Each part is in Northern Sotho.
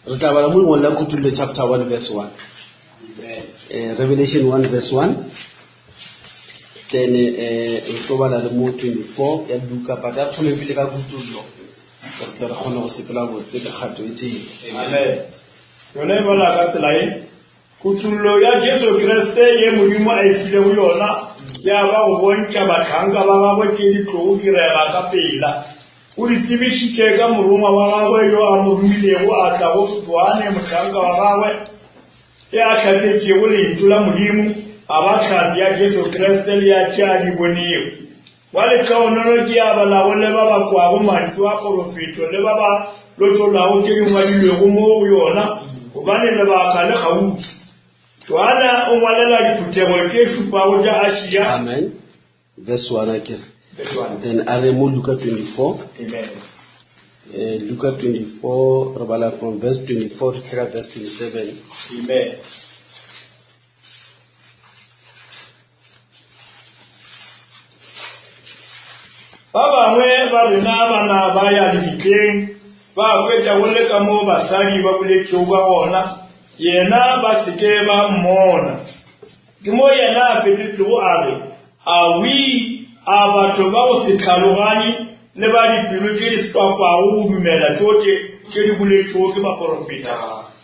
Re tla bala mo lengwalo la Kutullo chapter 1 verse 1. Eh, Revelation 1 verse 1. Then eh, re tlo bala le mo 24 ya Luka, but a thome pele ka Kutullo gore tle re kgone go sepela botse ka kgato e tee. Amen. Yona e bala ka tsela e. Kutullo ya Jesu Kriste ye Modimo a e filego yona ya ba go bontšha bahlanka ba gagwe tše di tlogo direga ka pela. O di tsebišitše ka morongwa wa gagwe yo a mo romilego a tla go Johane mohlanka wa gagwe, e a hlatsetšego lentšu la Modimo, a ba hlatse ya Jesu Kriste le ya tše a di bonego. Wa lehlohonolo ke a balago le ba ba kwago mantšu a porofeto le ba ba lotolago tše di ngwadilwego mo go yona, gobane lebaka le kgauswi. Johane o ngwalela diphuthego tše šupago tša Asia. Amen. Verse 1 a ke re. Verse 1. Then a re mo Luka 24. Amen. Eh, Luka 24 re bala from verse 24 to fihla ka verse 27. Amen. Ba bangwe ba rena ba na ba ya lebitleng, ba hwetša go le ka mo basadi ba boletšego ka gona, yena ba se ke ba mmona. Ke mo yena a fetotšego a re, Awii, a batho ba go se hlaloganye le ba dipelo tše di swafago go dumela tšohle tše di boletšwego ke baporofeta!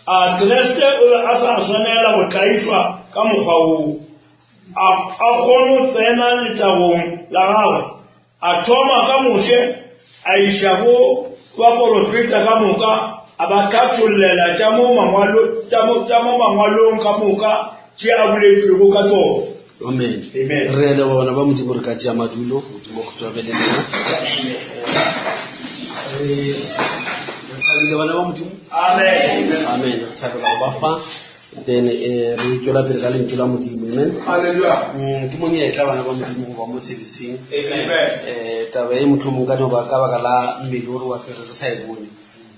A Kriste o be a sa swanela go tlaišwa ka mokgwa woo, a, a kgone go tsena letagong la gagwe? A thoma ka Moshe, a iša go baporofeta ka moka, a ba hlathollela tša mo mangwalo, tša mo, tša mo mangwalong ka moka tše a boletšwego ka tšona. Amen. Amen. Re a leboga bana ba Modimo re ka tšea madulo. Modimo go tswa be le lena. Re re thabile bana ba Modimo. Amen. Amen. Re thabela go ba fa. Then eh, re tšwela pele ka lentšu la Modimo. Amen. Hallelujah. Mm, ke monyetla bana ba Modimo go ba mo serviceng. Amen. Eh, taba e mohlomong ka no ba ka baka la mmele o re wa fere re sa e bone.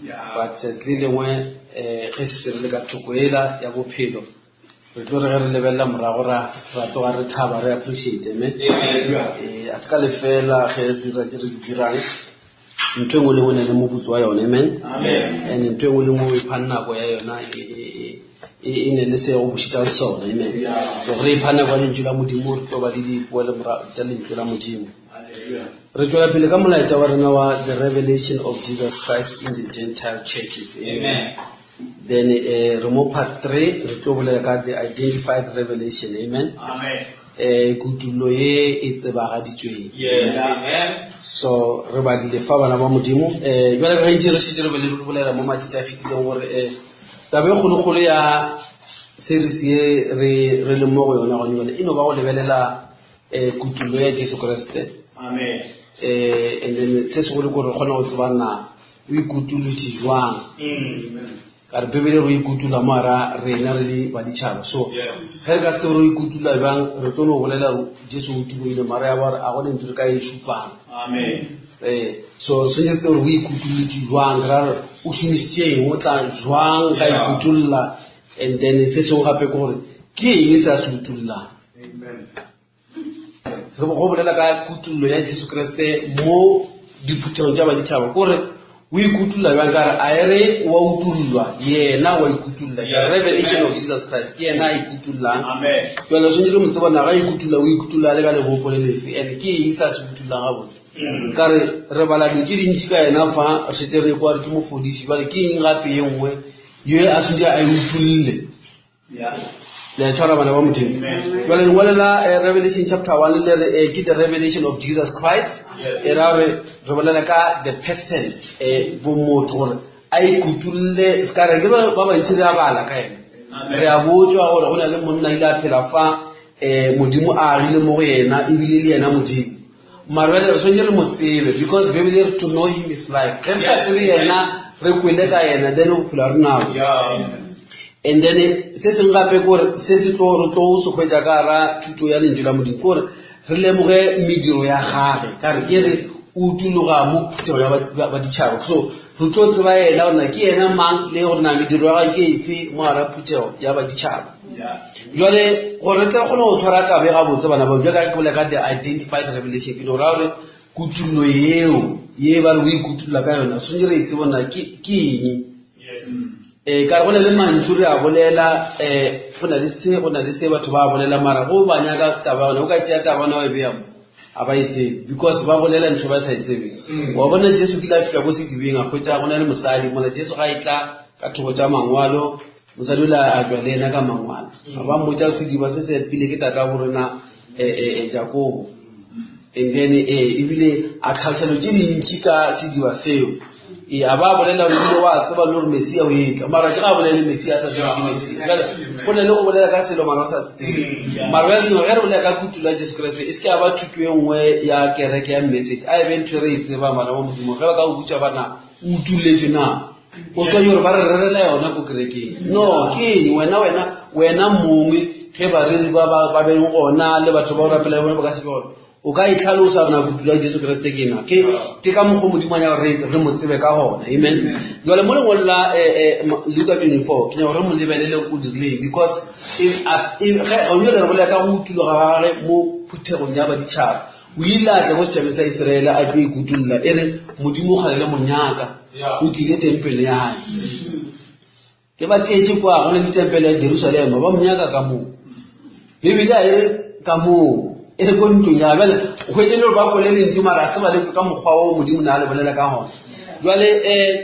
Yeah. But tšatši le lengwe eh, ge se re le ka thoko ela ya bophelo re tlo re ge re lebelela morago ra ra tloga re thaba re appreciate me eh, a se ka lefela ge re dira tse re di dirang ntho e nngwe le nngwe e na le moputso wa yone amen and ntho e nngwe le nngwe o ipha nako ya yona e, e, e, e ne le se go bušetšang sona amen so re ipha nako ya lentšu la modimo re tlo ba le dipoelo tša lentšu la modimo re tšwela pele ka molaetša wa rena wa the revelation of jesus christ in the gentile churches amen Then eh, re mo part 3 re tlo bolela ka the identified revelation amen. Amen. Eh kutullo ye e tsebagaditšweng. Yes. Amen. So re badile fa bana ba Modimo eh jwale ka ge ntse re šetše re bele re bolela mo matšatši a fetileng gore eh taba e kgolokgolo ya series ye re re leng mo go yona gone jwale e no ba go lebelela eh kutullo ya Jesu Kriste. Amen. Eh and then se segolo ke gore re kgone go tseba na o ikutulotše jwang ka re bebele re ikutula mo ara rena re le baditšhaba so ge re ka se tsebe re ikutula jwang re tlo no bolela jesu o tulogile mara ya gore a go lentse re ka e šupang ee so re tshwanetse tsebe gore o ikutulotše jwang ra re o šomisitše eng o tla jwang ka ikutulla and then se sengwe gape ke gore ke eng se a se utullang re go bolela ka kutullo ya jesu kriste mo diphuthegong tša baditšhaba kore o ikutulla bjang ka re a e re wa utullwa yena wa ikutulla the revelation of jesus christ ke yena a ikutullang jale tshwanetse re mo tseba naga ikutulla o ikutulla le ka lebopo le lefe and ke eng sa se utullang gabotse mm. ka re re bala dilo tse dintši ka yena fa re šetse re kwa re ke mofodisi jale ke eng gape ye nngwe ye a tshwanetse a e utulle le a tshwara bana ba modimo jale lengwalo la eh, revelation chapter 1 le re eh, ke the revelation of jesus christ e ra gore re bolela ka the person eh, bomotho gore a ikutulle se ka re ke ba bantši re a bala ka ena re a botswa gore go na le monna ile a phela fa um modimo a agile mo go yena ebile le yena modimo mara bjale re tshwanetse re mo tsebe because bible re to know him is life ge re sa tsebe yena re kwele ka yena then bophelo re nabo and then se sengwe gape kore se se tlo re tlo se hwetša ka gara thuto ya lentšu la modimo kore re lemoge mediro ya gage ka re ke re o tuloga mo phuthego ya baditšhaba so re tlo tseba yena gore na ke yena mang le gore na mediro ya gage ke efe mo gara phuthego ya baditšhaba jale gore re tle kgone go tshwara tabe gabotse bana ba bjaka ke bolela ka the identified revelation ke no ra gore kutullo yeo ye ba re o ikutulla ka yona tshwanetse re e tsebona ke eng? Um ka re go na le mantšu re a bolela um go na le se go na le se batho ba bolela mara go ba nyaka taba yone o ka tšea taba yone wa e beya mo a ba e tsebe because ba bolela ntho ba sa e tsebeng mm. wa bona jesu kile a fihla ko sedibeng a hwetša go na le mosadi mola jesu ga e tla ka thoko tša mangwalo mosadi o le a tšwa le ena ka mangwalo mm. a ba mmotša sediba se se epile ke tata go rena eh, eh, eh, jakobo and then ebile a tlhalosa dilo tše dintši ka sediba seo ee a ba bolela gore ebile wa tseba le gore mesia o etla mara ke ga a bolele mesia a sa tsebe ke mesia jale go na le go bolela ka selo mara o sa se tsebe mm, mara bjale ge re bolela ka kutulo ya jesu kriste e se ke a ba thuto e nngwe ya kereke ya message a e be ntho e re e tseba mara wa modimo ge ba ka go butša bana o utulletswe na o swa gore ba re rerela yona ko kerekeng no ke eng wena wena wena mongwe ge bareri ba ba beng gona le batho ba go rapela bone ba ka se be gona o ka e tlhalosa rena kutu ya jesu kriste ke ena ke ke ka mokgwa modimo a nyaka re re mo tsebe ka gona amen jale mo lengwalo la eh, eh, luka 24 ke nyaka gore mo lebelele o dirileng because ge gone re bolela ka go utuloga ga gage mo phuthegong ya baditšhaba o ile a tla ko setšhabeng sa iseraele a tlo ikutulla e re modimo o kgale le monyaka o tlile tempele ya gae ke ba tletše kwa go ne le tempele ya jerusalema ba monyaka ka moo bibele a e re ka moo e re ko ntlong ya bjale o hwetše le gore ba kwele lentšu mara a se ba le ka mokgwa o modimo ne a le bolela ka gona jwale um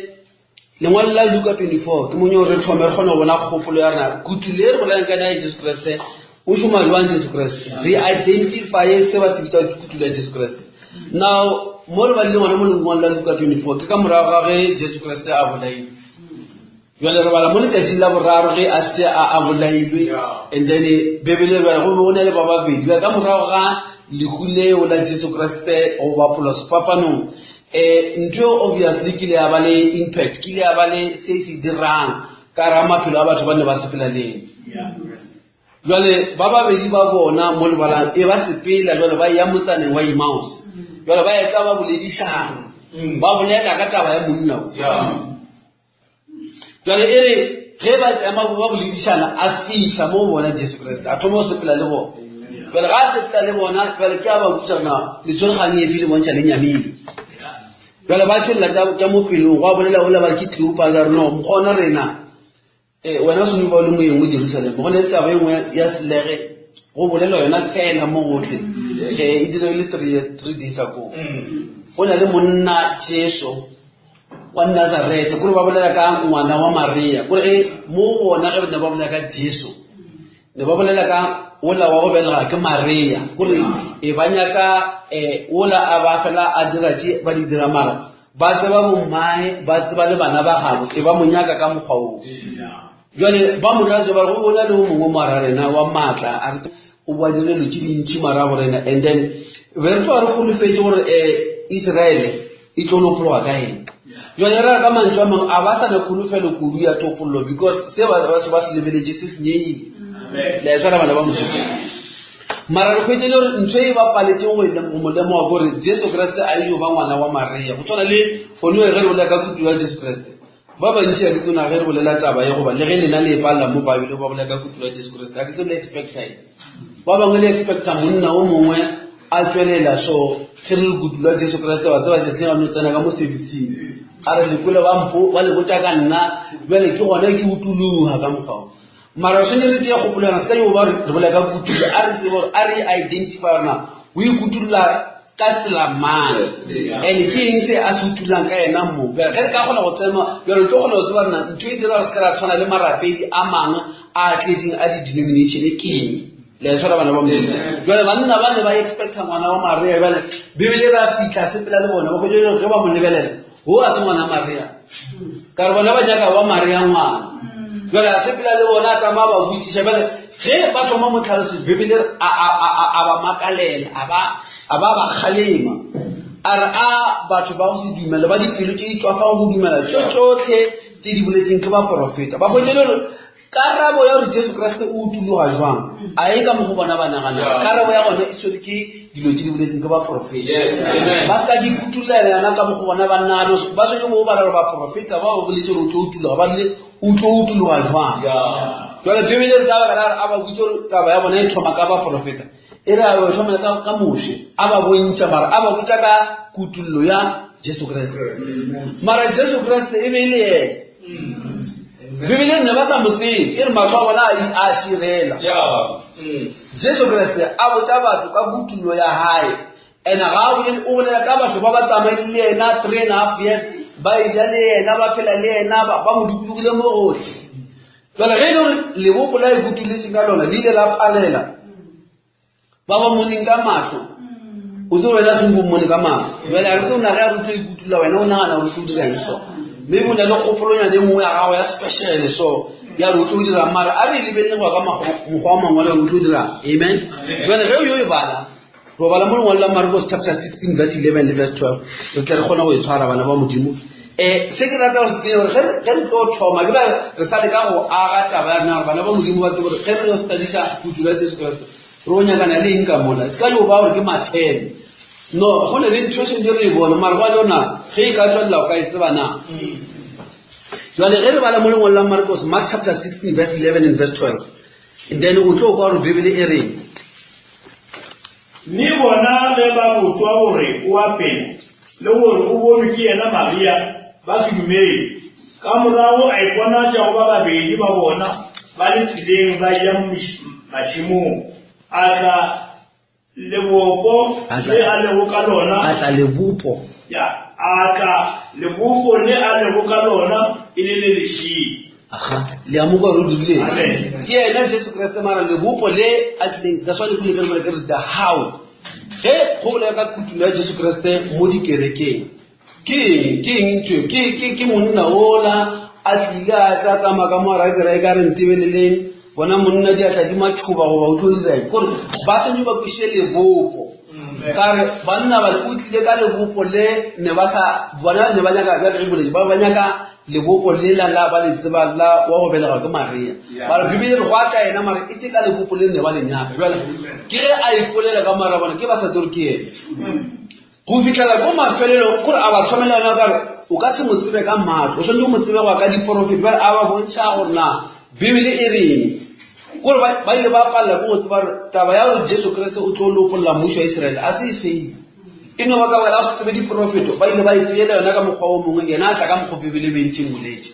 lengwalo la luka 24 ke monye re thome re kgone go bona kgopolo ya rena kutulo e re bolelang ka ya jesu kriste o šoma jwang jesu kriste re identifye se ba se bitsa ke kutulo ya jesu kriste now mo re balile gona mo lengwalo la luka 24 ke ka morago ga ge jesu kriste a bolaile jale re bala mo letšatšing la boraro ge a setse a bolailwe and then bebele re bala go be go na le ba babedi bjale ka morago ga lehu leo la jesu kriste go bapolwa sefapanong um ntho eo obviously kile ya ba le impact kile ya ba le se se dirang ka ra maphelo a batho ba ne ba sepela leng jale ba babedi ba bona mo lebalang e ba sepela jale ba ya motsaneng wa imaus jale ba etla ba boledišana mm. ba bolela ka taba ya monna o jale e re ge ba tsema ba boledišana a fitlha mo bona jesu kriste a thoma go sepela le bona jale ga a sepela le bona jale ke a ba botsa na le tshwere gang efe le bontšha le nyamile jale ba tšholla tša mo pelong go a bolela ola ba re ke cleopas a re no mokgona rena Ee, wena o swanetše ba o le moeng mo Jerusalema. Go ne le taba e nngwe ya selege go bolelwa yona fela mo gotlhe um e diregile three days ago. Go na le monna Jesu wa Nazareth kore ba bolela ka ngwana wa Maria kore ge mo bona ge ne ba bolela ka Jesu ne ba bolela ka ola wa go belega ke Maria kore e ba nyaka um ola a ba fela a dira tše ba di dira mara ba tseba bommae ba tseba le bana ba gabo e ba mo nyaka ka mokgwa oo jale ba mo tlatse ba re go na le o mongwe mara rena wa maatla a re o ba dire dilo tse dintšhi mara go rena and then be re tloga re golofetse gore um iseraele e tlo lopologa ka eng jale re re ka mantswe a mangwe a ba sa na kholofelo kudu ya topollo because se ba se ba se lebeletše se senyenyile le a tshwana bana ba modimo mara re hwetše le gore ntho e ba paletšeng go e go mo lemoga kore jesu kriste a ejo ba ngwana wa maria go tshwana le gone ge re bolela ka kutu ya jesu kriste ba bantši a ke tsona ge re bolela taba ye goba le ge lena le e palela mo babele ba bolela ka kutu ya jesu kriste a ke tsone le expecta eng ba bangwe le expecta monna o mongwe a tswelela so ge re le kutu la jesu kriste wa tseba setlhe ba no tsena ka mo servicing a re lekwele ba mpo ba le botša ka nna bjale ke gona ke utuluga ka mokgwa o mara o tshwanetse re tseye kgopolo yana se ka yo ba re bolela ka kutullo a re tsebe gore a re identify rena o ikutolola ka tsela mang and ke eng se a se utullang ka ena mo bjale ge re ka kgona go tsema bjale o tlo kgona go tseba rena ntho e dira gore se ka ra tshwana le marapedi a mangwe a tletseng a di-denomination ke eng le a tshwara bana ba modimo jale banna ba ne ba expecta ngwana wa maria bjale bibele ra fitlha sepela le bona ba kgwetse ge ba mo lebelela o a se ngwana maria ka re bona ba nyaka wa maria ngwana jale a sepela le bona a tsamaya ba botsiša bjale ge ba thoma mo tlhalosetso bibele a ba makalela a ba ba kgalema a re a batho ba go se dumele ba dipelo tše di tswafang go dumela tso tsotlhe tse di boletseng ke baporofeta ba hwetše le gore karabo ya gore jesu kriste o utuloga jwang a e ka mo go bona ba nagana karabo ya gona e tshwere ke dilo tse di boletseng ke baporofeta ba se ka di kutulela yana ka mo go bona ba nagana ba tshwanetse bo bala gore baporofeta ba ba boletse gore o tlo utuloga ba rile o tlo utuloga jwang jale bibele re ka baka la gore a ba botse gore taba ya bona e thoma ka baporofeta e re a ba thoma ka moshe a ba bontšha mara a ba botša ka kutullo ya jesu kriste mara jesu kriste e be e le ene. Bibele ne ba sa mo tsebe e re mahlo a bona a širela. Jesu Kriste a botša batho ka kutullo ya hae and ga a bolele o bolela ka batho ba ba tsamaile le yena three and a half years ba eja le yena ba phela le yena ba mo dikologile mo gohle. Jale ge e le gore lebopo la ikutuletseng ka lona le ile la palela ba ba moneng ka mahlo o tse wena se o mmone ka mahlo jale a re tse o nage a re tlo ikutula wena o nagana gore tlo dirang so maybe o na le kgopolonyane e nngwe ya gago ya special so ya re o tlo dirang mara a re e lebelele go ya ka mokgwa wa mangwalo gore o tlo dirang amen jale ge o yo e bala ro bala mo lengwalo la Marcos chapter 16 verse 11 le verse 12 re tle re kgone go e tshwara bana ba modimo um se ke rata gore se kenya gore ge re tlo thoma ke ba re sa leka go aga taba ya rena gore bana ba modimo ba tsebe gore ge re yo studiša kutulo ya Jesu Kriste re o nyakana le eng ka mola se ka yo ba gore ke mathene no go ne le ntho e sentse re e bone mara gwa lona ge e ka tswelela o ka e tseba na jale ge re bala mo lengwalo la Marcos Mark chapter 16 verse 11 and verse 12 and then o tlo kwa gore Bibele e reng Mme bona ge ba botšwa gore o a phela, le gore o bonwe ke yena Maria, ba se dumele. Ka morago a iponatša go ba babedi ba bona ba le tseleng ba eya mašemong, a tla lebopo le a lego ka lona, a tla lebopo, ya, a tla lebopo le a lego ka lona e le le lešilo. Aha, le a mo kwa gore o dirile eng? Ke yena Jesu Kriste mara lebopo le a tlileng that's why le kule ke re ke re the how ge go bolela ka kutulo ya Jesu Kriste mo dikerekeng ke eng ke eng ntho eo? ke ke ke monna ola a tlile a tla tsamaya ka mo ra kereke a re ntebeleleng bona monna diatla di matšhoba goba o tlo dira eng kore ba sentse ba kwešiše lebopo ka re banna ba o tlile ka lebopo le ne ba sa bona ne ba nyaka bjale re boletse ba ba nyaka lebopo lela la ba le tseba la wa go belegwa ke Maria mara Bibele re go a ka yena mara e se ka lebopo le ne ba le nyaka jale ke ge a ipolela ka mara bona ke ba sa tsere ke yena go fitlhela ko mafelelong kore a ba thomela yona kare o ka se mo tsebe ka maatla o tshwanetse o mo tsebe go ya ka diporofeti bjale a ba bontšha gore na Bibele e reng kore ba ile ba palela ke go tseba gore taba ya gore Jesu Kriste o tlo lopolla mmušo wa Iseraele a se e feile e no ba ka baka la go se tsebe diporofeto ba ile ba ipeela yona ka mokgwa o mongwe yena a tla ka mokgwa Bibele e bentše moletše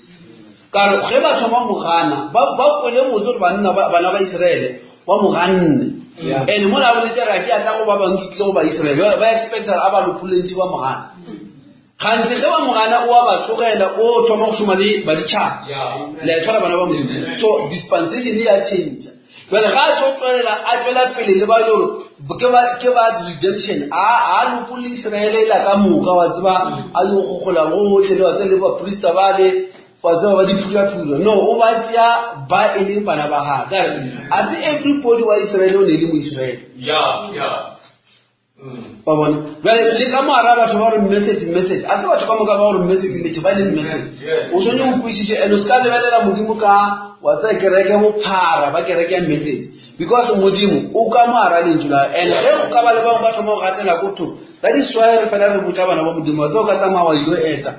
ka re ge ba thoma mo gana ba ba kwele botse gore banna bana ba Iseraele ba mo ganne and mola a boletse re a ke a tla go ba bangwe ke tlile go ba Iseraele ba expecta a ba lopolentše ba mo gana gantsi ge ba mo gana o a ba tlogela o thoma go šoma le baditšhaba le a tshwara bana ba modimo so dispensation ya change jale ga a tlo tswelela a tswela pele le ba e le gore ke ba redemption a a lopolle iseraele ela ka moka wa tseba a yo gogola gotlhe le wa tseba le baprista ba le wa tseba ba diphulaphula no o ba tšea ba e le bana ba gage ka re a se everybody wa iseraele o ne e le moiseraele ba bona bjale le ka moara batho ba gore message message a se batho ka moka ba gore message message ba leng message o tshwanetse go kwešiše and o se ka lebelela modimo ka wa tsaya kereke bophara ba kereke ya message because modimo o ka moara lentšu la and ge go ka ba le bangwe ba thoma go gatela ko thoko that is why re fela re botsa bana ba modimo wa tsaya o ka tsamaya wa ilo eta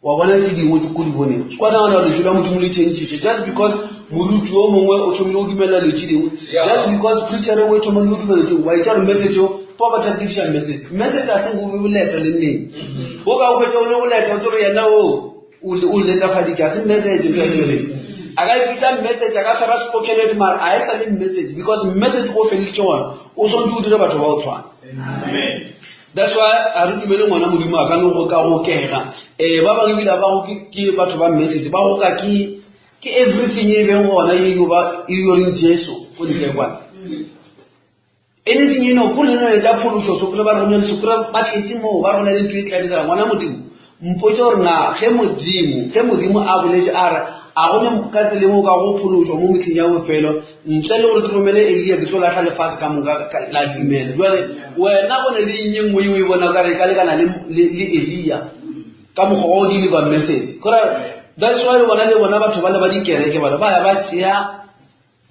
wa bona tse dingwe ko di boneng se kwa nagana lentšu la modimo le changile just because moruti yo mongwe o thomile go dumelela dilo tse dingwe just because preacher e nngwe e thomile go dumela dingwe wa itša gore message o pa ba thapiša message message a se go boleta le neng o ka o hwetša o le boleta o tsore yena o o letafaditše a se message ntho ya tšweleng a ka ipitsa message a ka tshwara spoken mara a e sa le message because message o feleditše gona o swantse o dire batho ba o tshwana That's why a re dumele ngwana modimo a ka no go ka gokega um ba bangwe ebile ba go ke batho ba message ba goka ke ke everything e beng gona e yo ba e yo reng Jesu ko ntle kwa anything e no ko le ne tsa phološo so kre ba re go ne so kre ba tletse moo ba re go na le ntho e tla dira ngwana modimo Mpotše gore na ge Modimo, ge Modimo a boletše a re, A go ne ka tsela engwe o ka go phološwa mo mehleng ya bofelo, ntle le gore ke romele Eliya, ke tlo lahla lefase ka moka la timela. Bjale, wena go ne le eng ye nngwe ye o e bona o ka re e ka lekana le, le, le Eliya, ka mokgwa wa go deliver message. Kore, that's why bona le bona batho bale ba dikereke bale ba ya ba tšea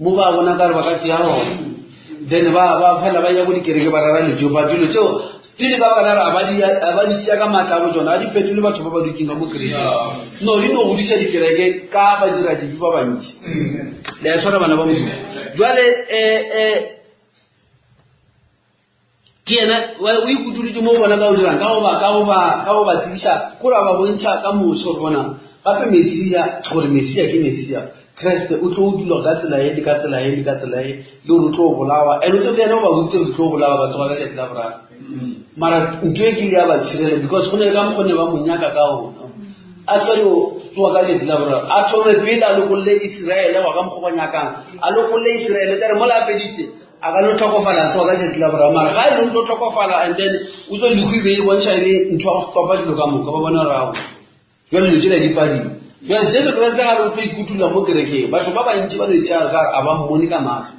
mo ba bona ka re ba ka tšea gona then ba ba fela ba ya go dikereke ba rera lejo ba dilo tšeo still ka baka la re a ba di tšea ka maatla a bo tsona a di fetole batho ba ba dutseng ka mo kerekeng no di no godiša dikereke ka badiradibe ba bantši le a tshwara bana ba modimo jwale um ke yena o ikutulutše mo bona ka go dirang ka go ba ka go ba ka go ba tsebiša kore a ba bontšha ka moso gore bona Gape Mesia, gore Mesia ke Mesia, Kriste o tlo dula ka tsela ye le ka tsela ye le ka tsela ye, le gore o tlo bolawa. And o tsebe le yena o ba boditse gore ke tlo bolawa ka tsoga ka tšatši la boraro. Mara ntho e kile ya ba tshirela because go ne le ka mokgwa ne ba mo nyaka ka ona. A se ba dio tsoga ka tšatši la boraro. A thome pele a lokolle Iseraele go ya ka mokgwa ba nyakang. A lokolle Iseraele tla re mola a feditse a ka no tlhokofala a tsoga ka tšatši la boraro. Mara ga e le o tlo tlhokofala and then o tlo lehu e be e bontšha e le ntho ya go stopa dilo ka moka ba bone gore aowa. Jwale dilo tšela di padile. Jwale Jesu Kriste ga re o tlo ikutulla mo kerekeng. Batho ba bantši ba no itšea ka a ba mmone ka matlho.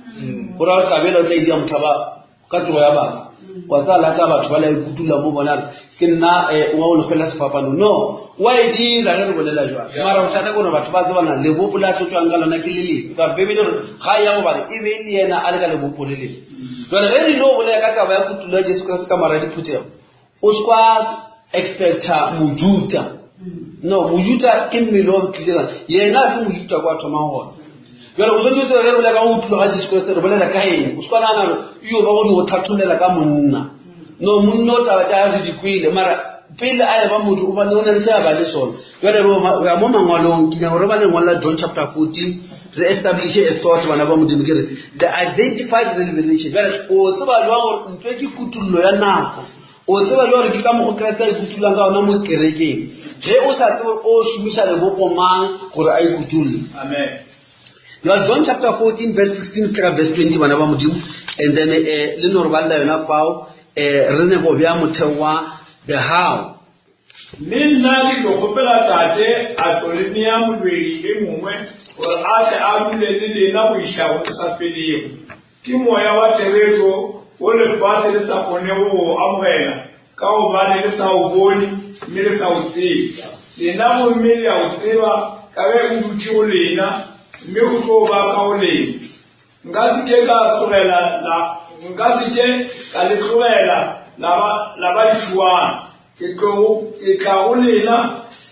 Go ra gore tlabela o tla idia motho ba ka tsogo ya batho. Wa tsaya lata batho ba la ikutulla mo bona re ke nna eh, wa o lefela sefapano. No, wa e dira ge re bolela jwalo. Mara bothata ke gore batho ba tsebana lebopo le a tlotswang ka lona ke le lefe. Ka Bibele re ga ya go bale e be e le yena a le ka lebopo le lefe. Jwale ge re ile go bolela ka taba ya kutullo ya Jesu Kriste ka mara diphuthego, o se kwa expecta mojuta no mojuta ke mmele o tlile yena a se mojuta kwa thomang gona jale o tshwanetse ge re bolela ka go utlwa ga jesu kriste re bolela ka eng o se kwa nagana gore yo ba go di go tlhatholela ka monna no monna o taba tša re di kwele mara pele a eba motho o bane o na le se a ba le sona jale re ya mo mangwalong ke nyaka gore ba lengwalo la john chapter 14 re establishe a thought bana ba modimo ke re the identified revelation jale o tseba jwang gore ntho e ke kutullo ya nako O tseba jang gore ke ka mokgo Kriste a ikutullang ka gona mo kerekeng ge o sa tsebe o šomiša lebopo mang gore a ikutulle? Amen. Jwale John chapter 14 verse 16 fihla ka verse 20 bana ba Modimo and then eh, le no re balela yona fao eh, re ne go bea motheo wa the how. Mme nna ke tlo kgopela Tate a tlo le nea molwedi e mongwe gore a tle a dule le lena go iša go se sa felego. Ke Moya wa therešo wo lefase le sa kgonego go o amogela, ka gobane le sa o bone mme le sa o tsebe. Lena gomme le a o tseba ka ge o dutše go lena mme o tlo ba ka go lena. Nka se ke ka tlogela la, nka se ke ka le tlogela la ba, la ba dišuana. Ke tlo, ke tla go lena,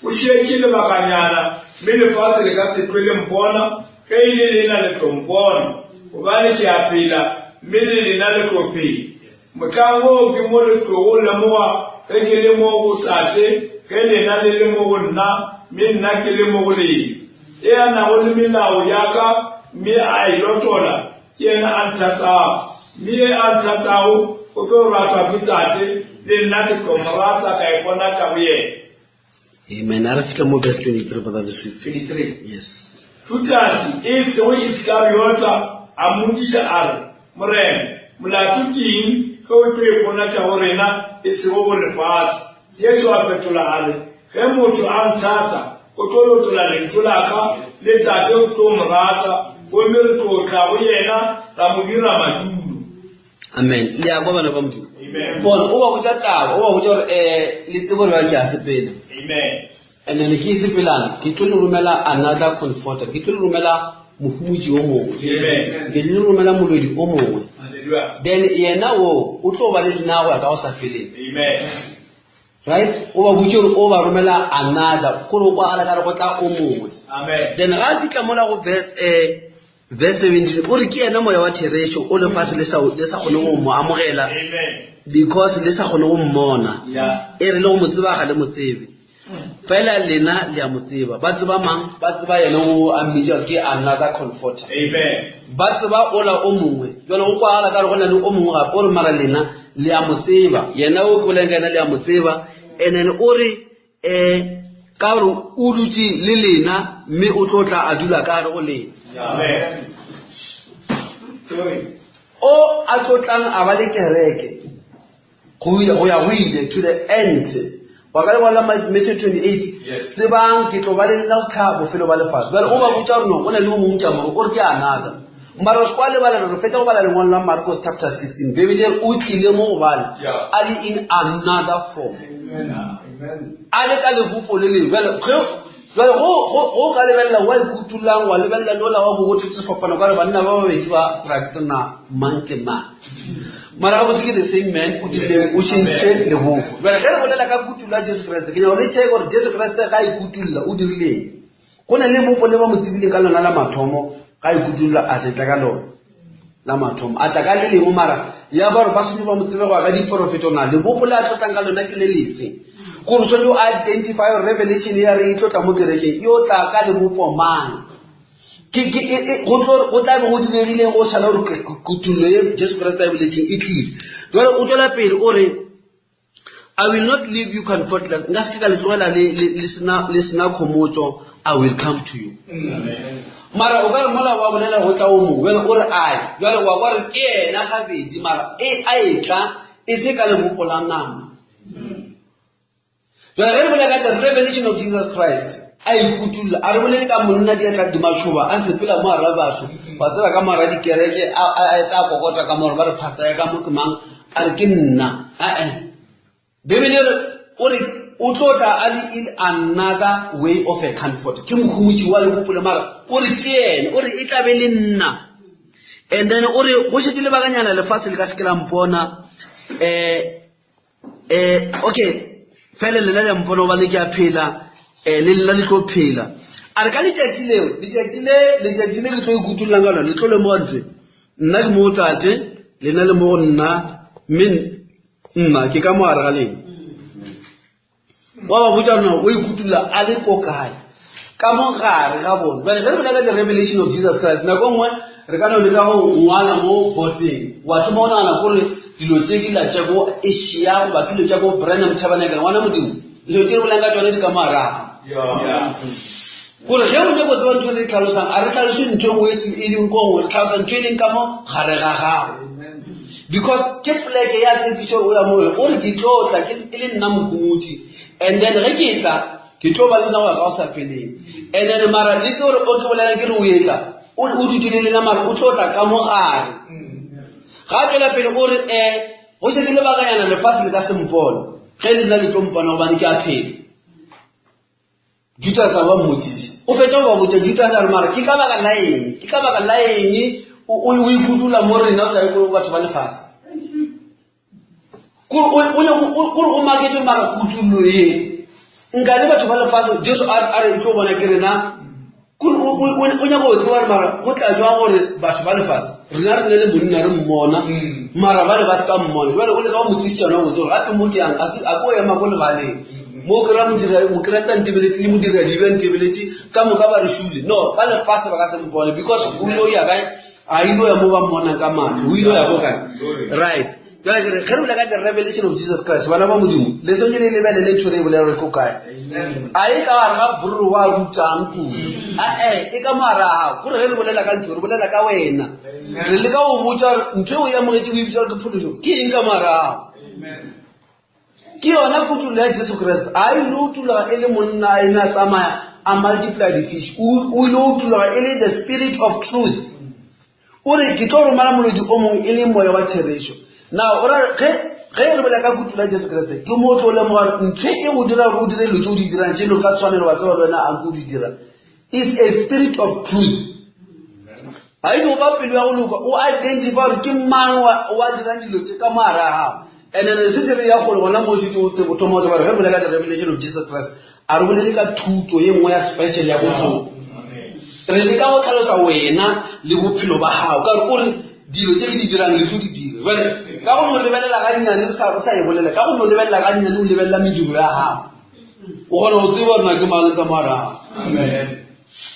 go šetše lebakanyana, mme lefase le ka se hlwe le mpona, ge e le lena le tlo mpona, gobane ke a phela, mme le lena le tlo phela. Mohlang woo ke mo le tlogo lemoga ge ke le mo go Tate, ge lena le le mo go nna, mme nna ke le mo go lena. E a nago le melao ya ka mme a e lotola, ke yena a nthatago. Mme e a nthatago o tlo ratwa ke Tate, le nna ke tlo mo rata ka iponatša go yena. Amen. A re fitlha mo verse 23 brother Leswitsi. 23. Yes. Judase e sego Isikariota a mmotšiša a re, Morena, molato ke eng ge o tlo iponatša go rena e sego go lefase? Jesu a fetola a re, Ge motho a nthata, o tlo lotola lentšu la ka, le Tate o tlo mo rata, gomme re tlo tla go yena ra mo dira madulo. Amen. Le a kwa bana ba Modimo. Bona o ba botša taba, o ba botša gore um le tsebo gore ke a sepela. Amen. And then ke sepelana, ke tlo le romela another comforter, ke tlo le romela mohumotši o mongwe. Amen. Ke tlo le romela molwedi o mongwe. Hallelujah. Then yena wo o tlo ba le lena go ya ka go sa feleng. Amen. Right? O ba botše gore o ba romela another, kore o kwagala ka re go tla o mongwe. Amen. Then ga a fihla mola go verse eh Verse 17 o re ke yena moya wa therešo o lefase le sa le sa kgone go mo amogela because le sa kgone go mmona e re le go mo tseba ga le mo tsebe fela lena le a mo tseba ba tseba mang ba tseba yena o a mmitša ke another comforter ba tseba ola o mongwe jale go kwagala ka re go na le o mongwe gape o re mara lena le a mo tseba yena o ke boleng ka yena le a mo tseba and then o re um ka gore o dutše le lena mme o tlo tla a dula ka gare go lena o a tlo tlang a ba le kereke go ya go ile to the end wa ka lengwalo la Matthew 28 tsebang ke tlo ba le lena go tlha bofelo ba lefase bjale o ba botša gore no go na le o mongwe ke a more o re ke another mara o se kwa lebala re fetša go bala lengwalo la Marcos chapter 16 bebele re o tlile mo go bale a le in another form a le ka lebopo le lengwe bjale jale go ka lebelela wa ikutulang wa lebelela le ola wa bo thutse sefapano ka re banna ba babedi ba rakete na mang ke mang mara gabotse ke the same man o dirileng o changise lebopo jale ge re bolela ka kutulo ya jesu kriste ke nyaka le check gore jesu kriste ga ikutulla o dirileng Go na le lebopo le ba mo tsebileng ka lona la mathomo, ga ikutulla a se tla ka lona. La mathomo. A tla ka le lengwe mara ya ba gore ba swanetše ba mo tsebe go ya ka diporofeto na lebopo le a tlotlang ka lona ke le lefe. Kore swanetše o identify gore revelation ya re e tlotla mo kerekeng e o tla ka lebopo mang. Ke, ke, e, e, go tlo, go tla be go diregileng go šala gore kutullo ye Jesu Kriste a e boletseng e tlile. Jwale o tswela pele o re I will not leave you comfortless. Nka se ke ka le tlogela le, le, le sena, le sena khomotšo. I will come to you. Mara o ka re mola wa bolela go tla o mongwe, jwale o re ai. Jwale wa kwa re ke yena gabedi, mara e a e tla e se ka lebopo la nama. Jwale ge re bolela ka the revelation of Jesus Christ, a ikutulla, a re bolele ka monna diatla di matšhoba, a sepela mo gara batho, wa tseba ka mo gara dikereke, a a etsa a kokota ka mo gore ba re pastor ya ka mo ke mang, a re ke nna. Ae. Bibele re o re o tlo tla a le in another way of a comfort. Ke mohumotši wa lebopo le mara o re ke yena, o re e tla be le nna. And then o re go šetše lebakanyana lefatshe le ka se ke la mpona. Eh eh okay fela lena le mpona gobane ke a phela um le lena le tlo phela a re ka letšatši leo letšatši le letšatši le ke tlo ikutullang ka lona le tlo lemoga ntwe nna ke mo tate lena le mo go nna mme nna ke ka mo gare ga lena wa ba botša rona o ikutulla a le ko kae ka mo gare ga bone bjale ge re bolela ka the revelation of jesus christ nako nngwe re ka no leka go ngwala mo boteng wa thoma go nagana kore dilo tše ke la tša ko asia goba ke dilo tša ko branham tabernacle ngwana modimo dilo tše re bolelang ka tšone di ka mo araga gore ge o nyako tseba ntho e re tlhalosang a re tlhalose ntho e nngwe e leng ko nngwe re tlhalosa ntho e leng ka mo gare ga gago because ke poleke ya tshepišo o ya mo o re ke tlo tla ke e le nna mohumotši and then ge ke tla ke tlo ba le nna go ya ka go sa feleng and then mara le tse gore o ke bolela ke re o etla o o dutse le lena mara o tlo tla ka mo gare ga a tswela pele o re um go šetse lebakanyana lefatshe le ka sempone ge le nna le tlo mpona gobane ke a phela Judase a ba mmotsiša. O fetša go ba botša, Judase a re, Mara ke ka baka la eng? Ke ka baka la eng o o ikutolla mo rena o sa ye ko batho ba lefase? Kore o kore o maketše mara kutullo ye. Nka le batho ba lefase Jesu a re e tlo bona ke rena. Kore o nyaka go tseba gore mara go tla jwang gore batho ba lefase rena re ne le monna re mmona mara ba le ba se ka mmona. Jwale o leka go mo tliša yona botse gore gape mo ke yang a ko ema ko lebaleng. Mo kry-a mokreste a ntebeletše le modiradibe a ntebeletše ka moka ba re šule. No, ba lefase ba ka se mpone because o ile o ya kae? A ile o ya mo ba mmonang ka matlho. O ile o ya ko kae? Right. Jwale ke re ge re bolela ka the revelation of Jesus Christ, bana ba Modimo, le swanetše le lebelele ntho re e bolela gore ko kae. A e ka gare ga borro wa rutang kudu. Ae, e ka mo gare ga gago. Kore ge re bolela ka ntho, re bolela ka wena. Re leka go botša gore ntho e o e amogetše o e bitša gore ke phološo, ke eng ka mo gare ga gago. Ke yona kutullo ya Jesu Kriste. A ile o tuloga e le monna a eme a tsamaya a multiply the fish. O ile o tuloga e le the spirit of truth. O re ke tlo romela molodi o mongwe e le moya wa therešo. Now o ra ge ge re bolela ka kutullo ya Jesu Kriste ke mo o tlo lemoga gore ntho e go dira gore o dire dilo tse o di dirang tše e ka tshwanelo wa tseba le wena a nke o di dira is a spirit of truth. Ga e no ba pelo ya go loka, o identify gore ke mang wa dirang dilo tše ka mo gare ga gago. And then se se re ya kgole gona mo šetše o tsebo thoma o tseba gore ge re bolela the revelation of Jesus Christ, a re bolele ka thuto ye nngwe ya special ya botho. Re leka go tlhalosa wena le bophelo ba gago ka gore o re dilo tše ke di dirang le tlo di dira. Jwale ka go no lebelela gannyane o sa e bolela, ka go no lebelela gannyane o lebelela mediro ya gago. O kgona go tseba gore na ke mang ka mo gare ga gago.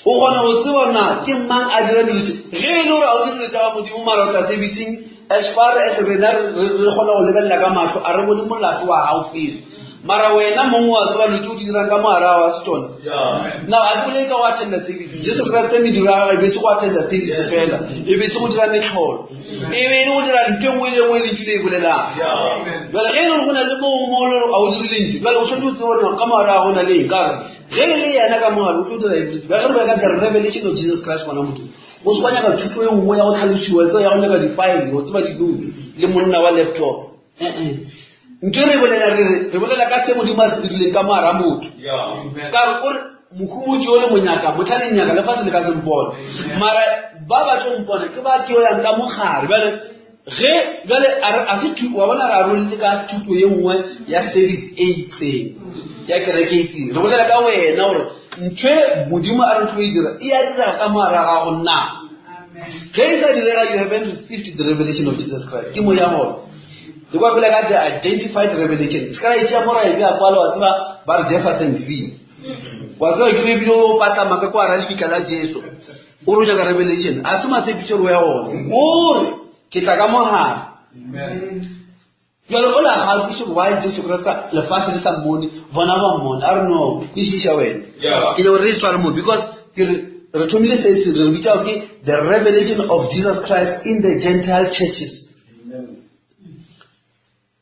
O kgona go tseba na ke mang a dira dilo tše. Ge e le gore ga o dire dilo tša ga Modimo mara o tla servicing, as far as rena re kgona go lebelela ka mahlo, a re bone molato wa gago fela. Mara wena mong wa tseba dilo tše o di dirang ka mo gare ga wa se tšona. Now ga ke bolele ka go attenda service. Jesu Kriste mediro ya gagwe e be se go attenda service fela, e be se go dira metlholo. E be e le go dira ntho e nngwe le e nngwe lentšu le e bolelang. Jwale ge e le gore go na le mongwe mo e le gore ga o dire lentšu, jwale o swanetše o tsebe gore ka mo gare ga go na le eng. Ka gore Ge e le yena ka mogare o tlo dira everything. Ba ge re ka the revelation of Jesus Christ ngwana motho. O se wa nyaka thuto e nngwe ya go tlhalosiwa tseo ya go nyaka di-file, go tseba di-notes le monna wa laptop. Eh-eh. Ntho e re e bolela re re re bolela ka se Modimo a se dirileng ka mogara motho. Ka re o re mohumotši o le monyaka motlha le nyaka lefatshe le ka se mpone. Mara ba ba tlo mpona ke ba ke yo yang ka mogare. Bjale ge bjale a re a se thu wa bona re a rolele ka thuto ye nngwe ya service e itseng ya kereke e itseng re bolela ka wena gore ntho e modimo a re tlo e dira e a direga ka moara gago na. Ge e sa direga you haven't received the revelation of Jesus Christ. Ke moya gona. Le kwa pele ka the identified revelation. Se ka ra itšea mo ra e bea kwale wa tseba ba re Jeffersonsville. Wa tseba ke ebile o patlama ka kwa ra lebitla la Jesu. O re o nyaka revelation. A se matshepišo re o ya gona. O re ke tla ka mogare. Jale o la ga kwešiše gore why Jesu Kriste lefase le sa mmone, bona ba mmone. A re no, kwešiša wena. Ke nyaka gore re e tshware mo because ke re re thomile se se re bitša gore ke the revelation of Jesus Christ in the Gentile churches.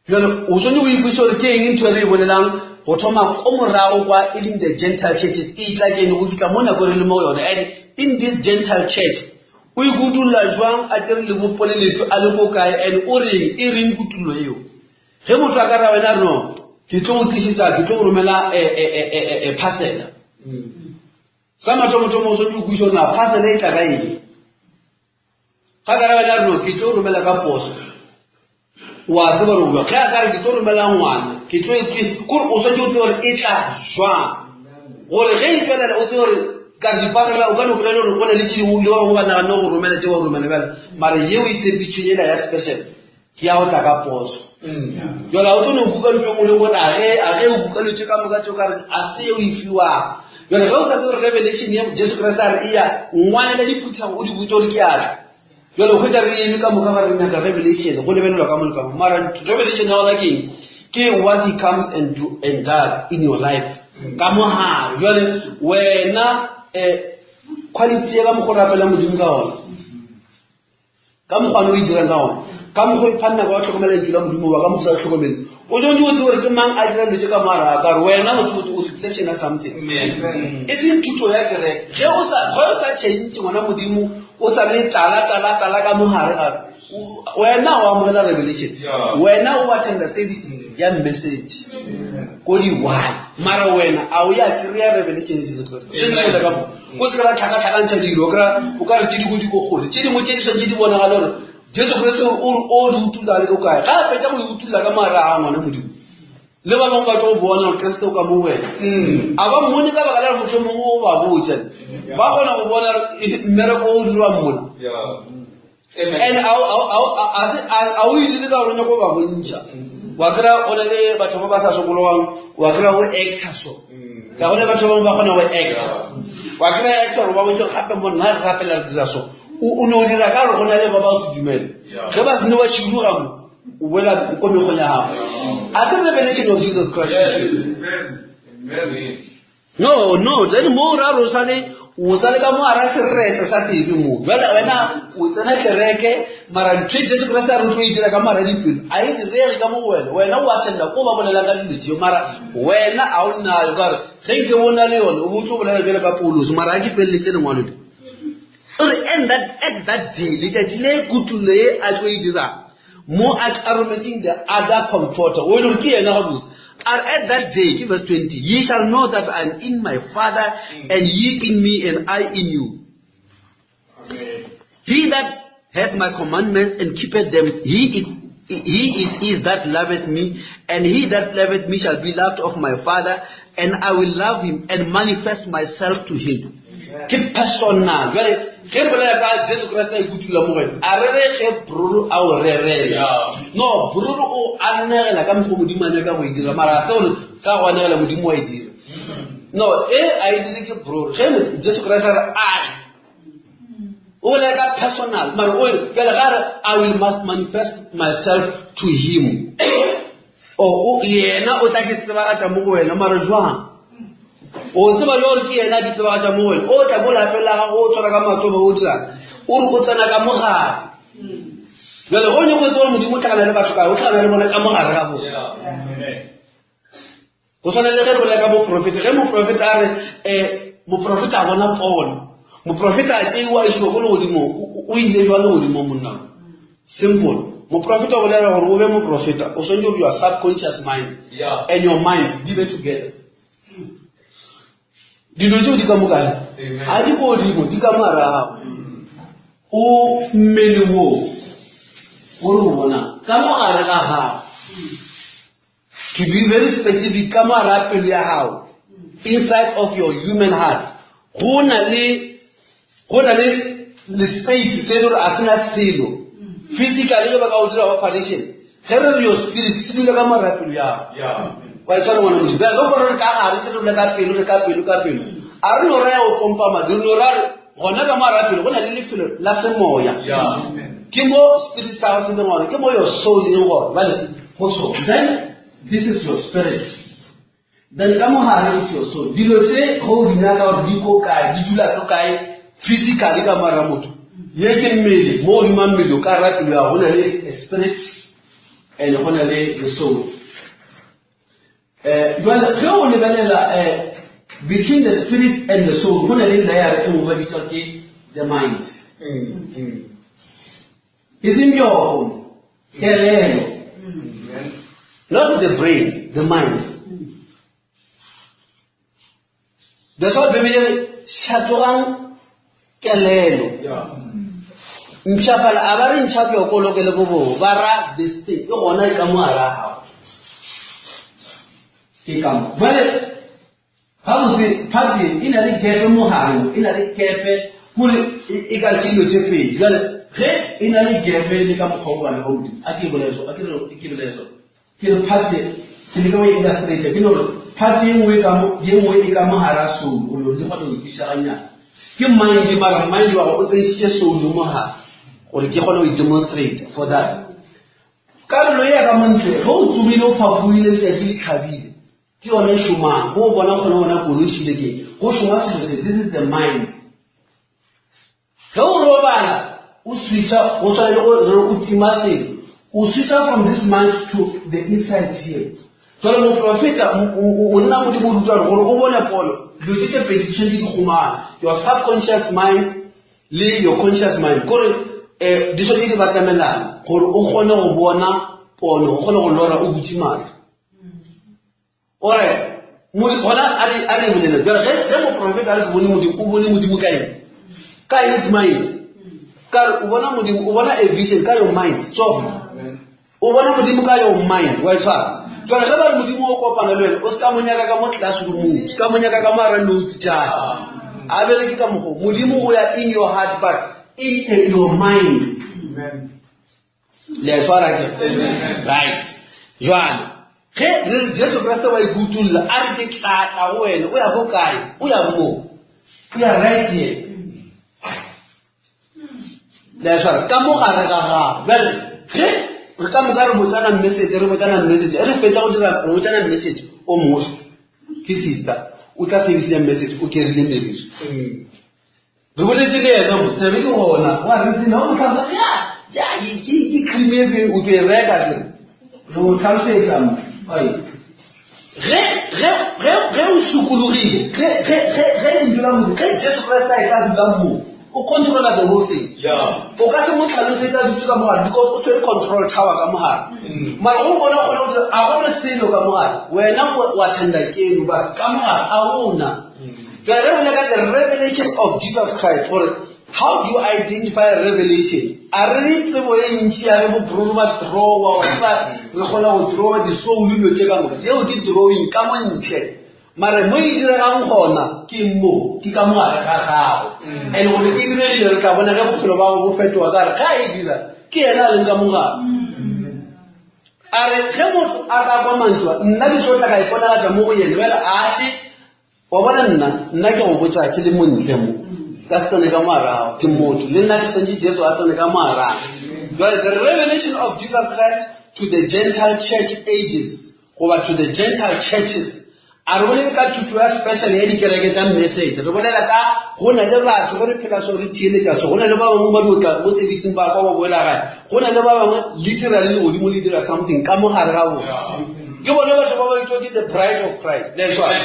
Jale o tshwanetse go ikwešiša gore ke eng ntho e re e bolelang go thoma ko morago kwa e leng the Gentile churches e tla ke eng go fihla mo nako re le mo go yone. And in this Gentile church O ikutulla jwang a tšere lebopo le lefe a le ko kae and o reng e reng kutullo eo? Ge motho a ka ra wena no ke tlo go tlišetša ke tlo go romela e, e, e, e, e, parcel. Sa mathomothomo o swanetše go kwešiša gore na parcel e tla ka eng. Ga ka ra wena re no ke tlo romela ka poso. Wa tseba gore ge a ka re ke tlo romela ngwana ke tlo e kore o swanetše o tsebe gore e tla jwang gore ge e tswelela o tsebe gore ka re dipasela o ka no kry-a le gore go na le tše dingwe le ba bangwe ba naganne go romela tše ba romela bjale mara yeo e tshepišitšweng ela ya special ke ya go tla ka poso jale o tlo no kuka ntho engwe le gore a ge a ge o kuka dilo tše ka moka tše o ka re a se yeo e fiwang jale ge o sa tsebe gore revelation ye Jesu Kriste a re e ya ngwalela diphuthego o di botse gore ke atla Jale o hwetša re eme ka moka ba re nyaka revelation go lebelelwa ka mo le ka mo mara revelation ya gona ke eng ke what he comes and do and does in your life ka mogare jale wena um quality ya ka mokgwa o rapela modimo ka gona ka mokgwa o e dirang ka gona ka mokgwa o ipha nako ya go tlhokomela lentšu la modimo ba ka mokgwa sa tlhokomele o tshwanetse o tsebe gore ke mang a dirang dilo tse ka moara ka gore wena o tsebe o reflection ya something e seng thuto ya kereke ge o sa ge o sa change ngwana modimo o sa le tala tala tala ka mogare gape wena o amogela revelation wena o attenda service ya message ko di why mara wena a o ya kry-a revelation ya jesus christ se ke ka mo o se ka ra tlhakatlhakantšha dilo o kry-a o ka re tse dingwe di ko kgole tse dingwe tse di santse di bonagale gore Jesu Kriste o re o di utulla le ko kae ga a fetša go e utulla ka mara a ngwana modimo le ba bangwe ba tlo bona gore Kriste o ka mo wena mm. a ba mmone ka baka la gore motho mongwe o ba botša ba kgona go bona mmereko o dirwang mona and a o ile ka gore nyako ba bontšha mm. wa kry-a o na le batho ba ba sa sokologang wa kry-a o actor so mm. ka gone batho ba bangwe ba kgona go actor wa kry-a actor gore ba bontšha gape mo nna re rapela re dira so o ne o dira ka gore go na le ba ba o se dumele ge ba sene wa širuga mo o boela ko mekgong ya gago a se revelation of jesus christ no no then mo ra re o sale o sale ka mo ara serete sa sebe mo jale wena o tsena kereke mara ntho e jesu kriste a re tlo e dira ka mara dipelo a e direge ka mo go wena wena o attenda ko ba bolelang ka dilo tseo mara wena a o nayo ka gore ge nke o na le yone o bo tlo bolela jale ka paulos mara a ke feleletse lengwalo le O re, And that, at that day, letšatši le kutullo ye a tlo e dirang, mo a a rometšeng the other comforter, o e le gore ke yena gabotse. A re, at that day, ke verse 20, ye shall know that I am in my Father, and ye in me, and I in you. He that hath my commandments and keepeth them, he it, he it is that loveth me, and he that loveth me shall be loved of my Father, and I will love him and manifest myself to him. Ke personal. Jwale ge re bolela ka Jesu Kriste a ikutulla mo go wena, a re re ge bruru a o rerela. No, bruru o anegela ka mokgwa Modimo a nyaka go e dira, mara ga se gore ka go anegela Modimo wa e dira. No, e a e dire ke bruru. Ge Jesu Kriste a re I, o bolela ka personal, mara o jwale ga re I will must manifest myself to him. O, o, yena o tla ke tsebagatša mo go wena, mara jwang? O tseba le gore ke yena a di tsebagatša mo go wena. O tla mo lapeng la gago, o tshwara ka matsogo, o dirang? O re o tsena ka mogare. Jale go nyako tseba Modimo o tlhakana le batho kae, o tlhakana le bona ka mogare ga bona. Go swana le ge re bolela ka moprofeta, ge moprofeta a re um moprofeta a bona pono, moprofeta a tšeiwa a isiwa ko legodimong, o ile jwa legodimong monna? Simple. Moprofeta o bolela gore o be moprofeta, o swanetše gore your subconscious mind and your mind di be together. Dilo tšeo di ka mo kae? Ga di ko godimo, di ka morago. O mmele wo o re o bonang ka mo gare ga gago. To be very specific, ka mo gare ga pelo ya gago, inside of your human heart, go na le go na le Le space se le gore a se na selo. Physically ge ba ka o dira operation, ge re re your spirit se dula ka mora pelo ya gago. Wa e tshwara ngwana Modimo. Bjale ge o re ka gare re bole ka pelo, re ka pelo, ka pelo. A re no raya go pompa madi, re no ra re gona ka mora pelo go na le lefelo la semoya. Ke mo spirit sa gago se leng gona, ke mo your soul e leng gona. Bjale go so. Then this is your spirit. Then ka mogare is your soul. Dilo tše ge o di nyaka gore di ko kae, di dula ko kae physically ka mara motho. Ye ke mmele, mo godimo mmele o ka ra pelo ya go na le spirit and go na le the soul. Eh, jwale ge o lebelela eh, between the spirit and the soul go na le layer e nngwe ba bitsa ke the mind. E seng bjoko, kelelo. Not the brain, the mind. That's why Bibele re šatogang kelelo. Mpshafala a ba re ntšha bjoko lokele bobo, ba ra this thing e gona e ka mo gare ga gago. Ke ka mo. Jwale Gabotse, part ye e na le gepe mo gare mo, e na le gepe kore e ka re ke dilo tše pedi. Bjale ge e na le gepe le ka mokgwa o bana ba Modimo, a ke e bolele so, a ke re ke bolele so. Ke re part ye, ke leka go e illustrate, ke no re part ye nngwe e ka mo, ye nngwe e ka mo gara soul, o no le kgona go e kwešiša gannyane. Ke mind, mara mind wa gago o tsentšhitše soul mo gare gore ke kgone go e demonstrate for that. Karolo ye ya ka mo ntle, ge o tsogile o phafohile letšatši le hlabile, Ke yone e šomang. Go o bona kgona bona koloi e šile ke go šoma selo se. This is the mind. Ge o robala o switcha go tshwana le go re o tima selo. O switcha from this mind to the inside here. Jwale moprofeta o nna Modimo o ruta gore o bone pono dilo tse tse pedi di tshwanetse di kgomana. Your subconscious mind le your conscious mind kore um di tshwanetse di batamelana gore o kgone go bona pono o kgone go lora o butse matlho. Ore gona a re a re bolele jale ge ge moprofeta a re ke bone modimo o bone modimo ka eng ka his mind ka re o bona modimo o bona a vision ka your mind so o bona modimo ka your mind wa e tshwara jale ge ba re modimo o kopana le wena o se ka mo nyaka ka mo classroomong o se ka mo nyaka ka mo ara notes jaaka a bereke ka mogo modimo o ya in your heart but in your mind Amen. Le a e swara ke? Right. Jwale, ge re re Jesu Kriste wa ikutulla, a re ke tla tla go wena, o ya ko kae? O ya mo. O ya right here. Le a e swara? Ka mo gare ga gago. Bjale, ge re ka moka re botsana message, re botsana message, re fetsa go dira re botsana message, o mongwe ke sister, o tla service ya message, o kerile meriri. Re boletše le yena mo, taba ke gona, wa re tsena, o mo tlhalosa, ya, ya, ke, ke, ke cream e feng, o tlo e reka ke. Re o tlhalosetsa mo. Ai. Ge, ge, ge, ge o sokologile, ge, ge, ge, ge lentšu la Modimo, ge Jesu Kriste a etla a dula mo, o controla the whole thing. Yeah. O ka se mo tlhalosetse a dutse ka mogare because o tshwere control tower ka mogare. Mara go bona kgone go dira, a gona selo ka mogare. Wena wa thanda keno, ba ka mogare a gona. Jwale re bolela ka the revelation of Jesus Christ gore how do you identify revelation? A re re tsebo e ntši ya re bo bro ba drawa wa tseba re kgona go drawa di-soul dilo tše ka moka. Yeo ke drawing ka mo ntle. Mare mo e diregang gona ke mo, ke ka mo gare ga gago. And gore e diregile re tla bona ge bophelo ba gago bo fetoga ka re ga e dira ke yena a leng ka mo gare. A re ge motho a ka kwa mantšu a, nna ke tlo tla ka iponagatša mo go yena. Bjale a hle Wa bona nna, nna ke go botša ke le montle mo, ka se tsene ka moarago, ke motho, le nna ke santše Jesu a tsene ka moarago. Jwale, the revelation of Jesus Christ to the Gentile church ages, goba to the Gentile churches, a re bolele ka thuto ya special ya dikereke tša message, re bolela ka go na le batho ge re phela so re theeletša so, go na le ba bangwe ba dio tla mo serviceng ba kwa ba boela gae, go na le ba bangwe literally legodimo le dira something ka mo gare ga bona. Ke bone batho ba ba bitšwa ke the bride of Christ. That's why.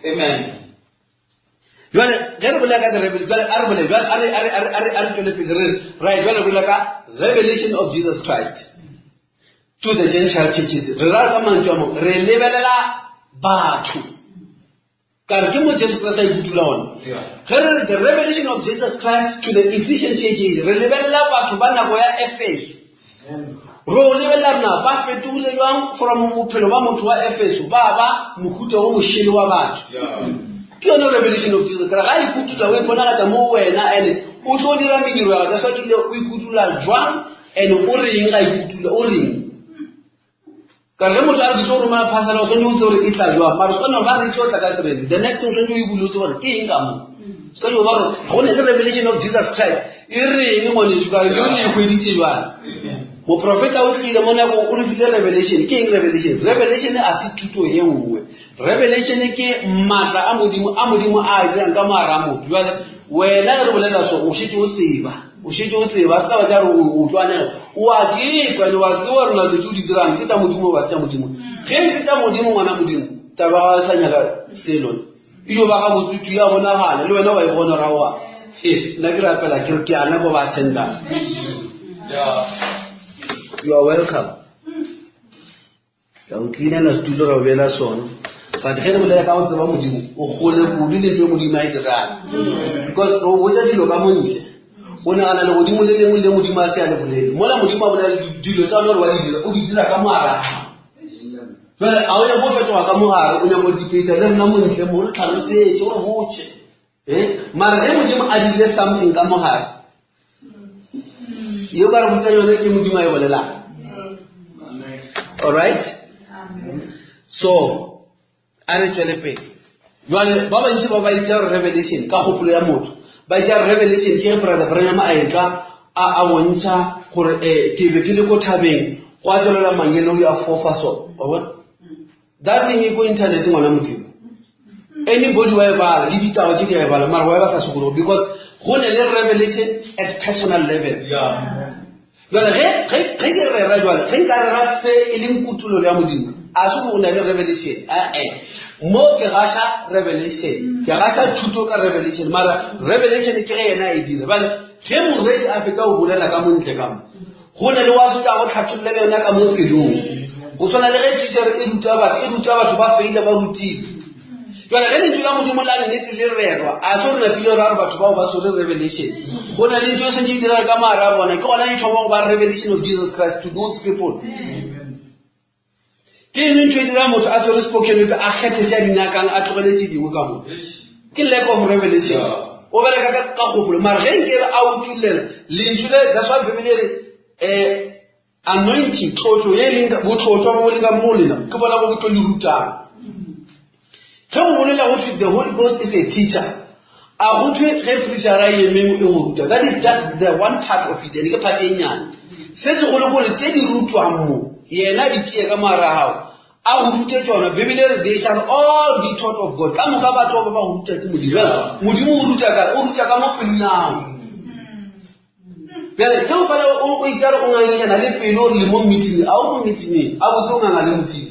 Amen. Jwale ge re bolela ka the revelation, jwale a re bolele, jwale a re a re a re a re a re tswele pele re right jwale re bolela ka revelation of Jesus Christ to the Gentile churches. Re ra ka mantswe a mangwe, re lebelela batho. Ka re ke mo Jesu Kriste a ikutula gona. Ge re re the revelation of Jesus Christ to the Ephesian churches, re lebelela batho ba nako ya Efeso. Re o lebelela rena ba fetogile jwang from bophelo ba motho wa Efeso ba ba mohuta wo mošele wa batho. Ke yone revelation of Jesus Christ. Ga a ikutulla o iponagatša mo go wena and o tlo dira mediro ya gagwe. That's why ke ile o ikutulla jwang and o reng ga ikutulla o reng. Ka re ge motho a re ke tlo romela parcel o swanetše o tsebe gore e tla jwang mara se ka no ba re e tlo tla ka terene the next thing o swanetše o e bule o tsebe gore ke eng ka mo. Se ka no ba gore go ne le revelation of Jesus Christ e reng ngwanešu ka re ke re le e hweditše jwang. Moprofeta o tlile mo nakong o re file revelation. Ke eng revelation? Revelation a se thuto ye nngwe. Revelation ke maatla a Modimo a Modimo a a dirang ka mogare a motho. Jwale wena ge re bolela so o šetše o tseba, o šetše o tseba, se ka ba tša re o tlwanega, o a kekwa ene wa tseba gore na dilo tse o di dirang ke tša Modimo goba se tša Modimo. Ge e se tša Modimo ngwana Modimo, taba ga sa nyaka selo. E yo ba ga botsutsu ya bonagala le wena wa e bona ra wa. E nna ke rapela ke re ke ana ko ba attendang. You are welcome. Ka o cleanela setulo ra o beela sona. But ge re bolela ka go tseba Modimo, o kgole kudu le ntho e Modimo a e dirang. Because re o botsa dilo ka montle. O nagana legodimo le lengwe le Modimo a se a le bolele. Mola Modimo a bolela dilo tsa gore wa di dira, o di dira ka mogare. Jale a o nyako go fetoga ka mogare, o nyako dipeta le rena montle mo re tlhalosetse, o re botse. Eh? Mara ge Modimo a dirile something ka mogare, yo ka re botsa yone ke Modimo a e bolelang. All right? So, a re tswele pele. Jwale ba bantši ba ba itse gore revelation ka kgopolo ya motho ba itse gore revelation ke ge brother Branham a etla a a bontšha gore um ke be ke le ko thabeng go a tswelela mangeloi a fofa so wa bona that thing e ko internet ngwana modimo anybody wa e bala le ditaba tse di a e bala mara wa e ba sa sokologo because go ne le revelation at personal level jale ge ge ge ke rera jale ge nka rera se e leng kutololo ya modimo a se go na le revelation ae mo ke gaša revelation ke gaša thuto ka revelation mara revelation ke ge yena a e dira bale ge moredi a fetsa go bolela ka montle ka mo go na le wa se tla go tlhathollela yona ka mo pelong go tshwana le ge teacher e ruta batho e ruta batho ba feile ba rutile jale ge lentšu la modimo la nnete le rerwa a se gore napile ra gore batho bao ba swere revelation go na le ntho e sentse e direga ka maare a bona ke gona e thoma go ba revelation of jesus christ to those people ke eng ntho e dira motho a swere spoken word a kgethe tše a di nyakang a tlogele tše dingwe ka mo ke lack of revelation o bereka ka ka kgopolo mara ge nkebe a utullela lentšu le that's why bibele e re um anointing tlotlo ye e leng botlotšwa bo bo leng ka mo lena ke bona bo ke tlo le rutang ge go bolela go thwe the holy ghost is a teacher a go thwe ge preachera e emeng e go ruta that is just the one part of it and ke part e nnyane se segolo gore tše di rutwang mo yena di tšee ka moara gago a go rute tšona bibele re they shall all be taught of god ka moka ba tlo ba ba go ruta ke modimo modimo o ruta ka o ruta ka mo pelong ya gago bjale ge o fela o itšare o ngangišana le pelo gore le mo meeting a o mo meetingeng a botse o nganga le modimo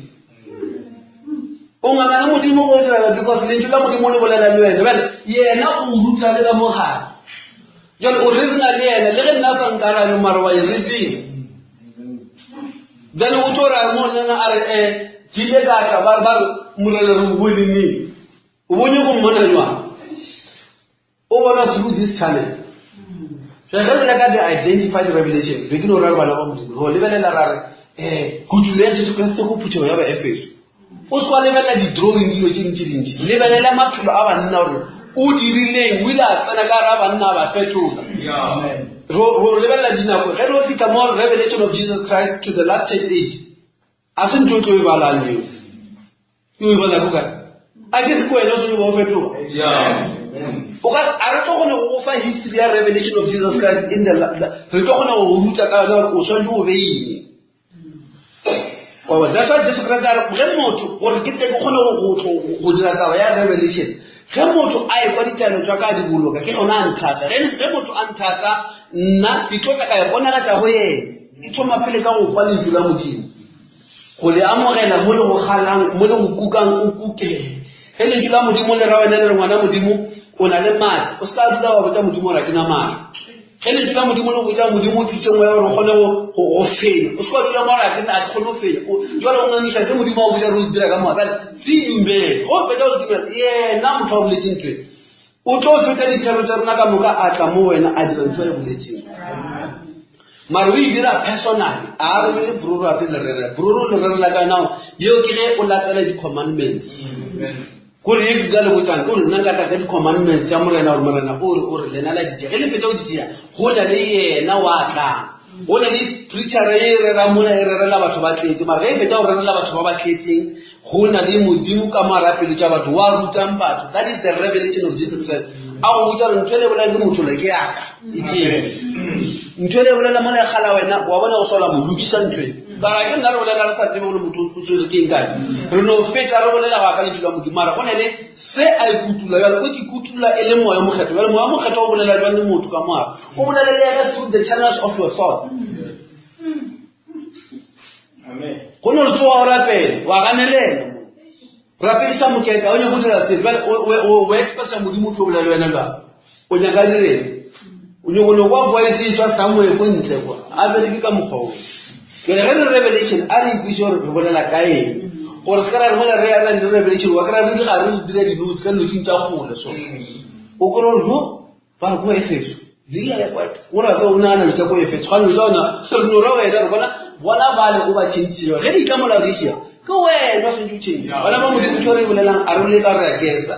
o nganga le modimo go dira because lentšu la modimo le bolela le wena bjale yena o ruta le ka mogare jale o reasona le yena le ge nna sa nkarabe mara wa e reasona then o tlo ra mo nna a re um ke ile ka tla ba re morena re o bone neng o bone go mmona jwang O bona through this channel. So ge re ka the identified revelation, be ke no ra bana ba Modimo. Go lebelela ra re eh kutullo ya Jesu Kriste go phuthego ya Baefeso. O se wa lebelela di-drawing dilo tše dintši dintši. Lebelela maphelo a banna gore o dirileng, o ile a tsena ka ra banna a ba fetola. Ro lebelela dinako ge re fihla mo revelation of Jesus Christ to the last church age. A se ntho o tlo e balang eo. Ke o e bala ko kae? A ke se ko wena o swanetše go fetoga. O ka a re tlo kgona go go fa history ya revelation of Jesus Christ in the re tlo kgona go go ruta ka yona gore o swanetše go be eng. Wa bona? That's why Jesu Christ a re ge motho gore ke tle ke kgone go dira taba ya revelation ge motho a ekwa ditaelo tša ka a di boloka ke gona a nthata ge motho a nthata nna ke tlo tla ka e bonagatša go yena e thoma pele ka go kwa lentšu la modimo go le amogela mo le go galang mo le go kukang o kuke ge lentšu la modimo le ra wena le re ngwana modimo o na le maatla o se ka dula wa botsa modimo gore ke na maatla ge lentšu la modimo le botsa modimo o tlisitse moya gore o kgone go fenya o se ka dula mo gore a ke kgone go fenya jale o ngangiša se modimo a o botsa gore o se dira ka moya bjale se dumele go fetsa go se dumela yena motho a boletse ntho e o tlo feta dithero tša rena ka moka a tla mo wena a dira ntho e boletseng mare o e dira personally a re le broro a se lerere broro lerere la ka yona yeo ke ge o latela di-commandments. Kore ye ke ka le botsang ke gore nna nka tla ka di-commandments tša Morena gore Morena o re o re lena la di tšea. Ge le fetša go di tšea, go na le yena wa tlang. Go na le preachera ye e rerang mola e rerela batho ba tletse, mara ge e fetša go rerela batho ba ba tletseng, go na le Modimo ka mo hara pelo tša batho wa rutang batho. That is the revelation of Jesus Christ. A go botša gore ntho e le bolela ke motho le ke yaka. E tšee. Ntho e le bolela mola e kgala wena, wa bona go sola mo lokiša ntho e. Mara ke nna re bolela re sa tsebe gore motho o tswere ke eng kae. Re no fetša re bolela go ya ka lentšu la Modimo. Mara go na le se a e kutula bjale, o ke kutula e le Moya o Mokgethwa. Bjale Moya o Mokgethwa o bolela bjang le motho ka moare? O bolela le yena through the channels of your thoughts. Go no re tsoga o rapele, wa ganelela mo. Rapedisa mokete, o nyaka go dira selo. Bjale o expecta Modimo o tlo bolela le wena bjang? O nyaka a direng? O nyako no kwa voice e tswa somewhere ko ntle kwa. A bereke ka mokgwa o. Jale ge re revelation, a re ikweše gore re bolela ka eng. Gore se ka ra re mola re ya re le revelation, wa kry-a re le gare re dira di-notes ka dilo tse tša kgole so. O kry-a gore yo, ba re ko Efeso. O ra o nagana dilo tša ko Efeso. Ga dilo tša ona, re no ra wena re bona bona bale o ba change. Ge di tla mo Laodicea, ke wena o swanetše o change. Bana ba Modimo ntho e re e bolelang, a re bolele ka re a guessa.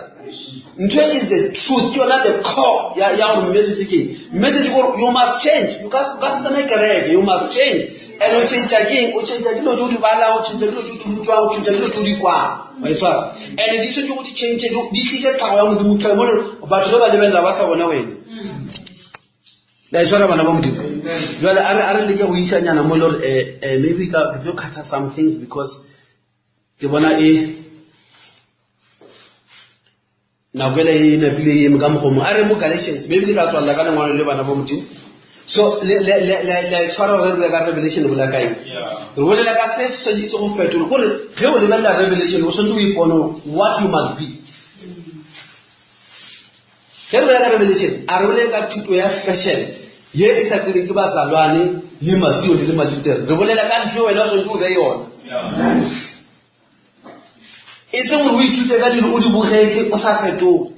Ntho e is the truth, ke yona the core ya ya gore message ke eng. Message ke gore you must change. You ka se tsene kereke, you must change. And o change ke eng? O change dilo tse o di balang, o change dilo tse o di rutwang, o change dilo tse o di kwang. Wa e tshwara? And di tshwanetse go di change, di tliše tlhago ya Modimo tlhago mo batho ge ba lebelela ba sa bona wena. La e tshwara bana ba Modimo? Jwale a re a re leke go išanyana mo e le gore maybe ka ke tlo cutter some things because ke bona e nako ele e napile e eme ka mogomo. A re mo Galatians, maybe ke tla tswalela ka lengwalo le bana ba Modimo. So le le le le le a e tshwara gore re bolela ka revelation re bolela ka eng? Re bolela ka se se swanetše se go fetola. Kore ge o lebelela revelation o swanetše o ipone what you must be. Ge re bolela ka revelation, a re bolele ka thuto ya special ye e sa tsebeng ke bazalwane le masione le malutere. Re bolela ka ntho e wena o swanetše o be yona. E seng gore o ithute ka dilo o di bogetse o sa fetoge.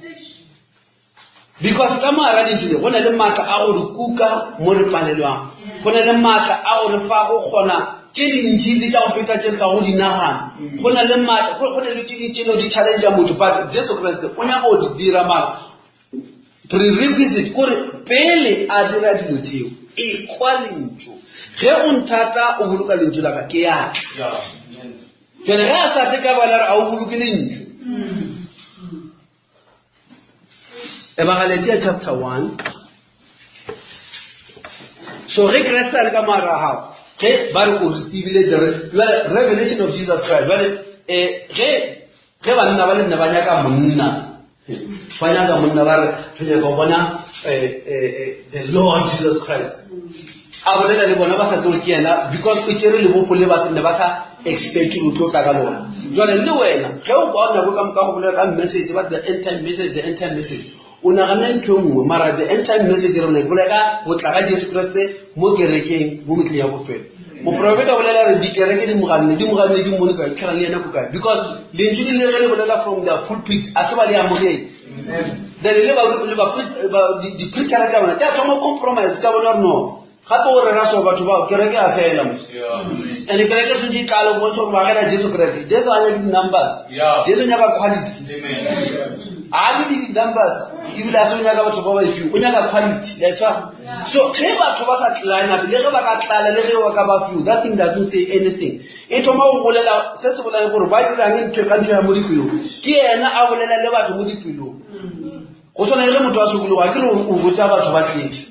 Because ka mogara lentšu le go na le maatla a go re kuka mo re palelwang. Go na le maatla a go re fa go kgona tše dintši le tša go feta tše re ka go di nagana. Go na le maatla, go na le tše dintši tše di challenge motho, but Jesu Kriste o nyaka go di dira mara prerequisite kore pele a dira dilo tšeo, ekwa lentšu. Ge o nthata o boloka lentšu la ka, ke ya tla. Jwale ge a sa tle ka bala re a o boloke lentšu. Ebagaletia chapter 1. So ge Kriste a le ka moara ga gago, ge ba re o receivile the revelation of Jesus Christ, jwale ge ge banna ba le nna ba nyaka monna, ba nyaka monna ba re re nyaka go bona the Lord Jesus Christ. A bolela le bona ba sa tsebe ke yena because o tšere lebopo le ba ne ba sa expect o tlo tla ka lona. Jwale le wena ge o kwa nako ka moka go bolela ka message ba the end time message, the end time message, o nagana ntho e nngwe, mara the end time message re bolela ka go tla ga Jesu Kriste mo kerekeng mo metlheng ya bofelo. Moprofeta o bolela re dikereke di moganne, di moganne, di mmone kae, di tlhagane le yena ko kae, because lentšu le le ge le bolela from the pulpit a se ba le amogele. Then le ba le ba di-preachera tša bona tša thoma compromise tša bona gore no gape o rera so batho bao kereke ya fela mos. And kereke tshwanetse e tlale go bontsha gore ba gela Jesu kereke. Jesu a nyake di-numbers, Jesu o nyaka quality. A be le di-numbers ebile a se o nyaka batho ba ba few, o nyaka quality. La e tshwara? So ge batho ba sa line up, le ge ba ka tlala, le ge ba ka ba few, that thing doesn't say anything. E thoma go bolela se se bolela gore ba dirang ntho ka ntho ya mo dipelong. Ke yena a bolela le batho mo dipelong. Go tshwana le ge motho a sokologa, ke re o botsa batho ba tletse.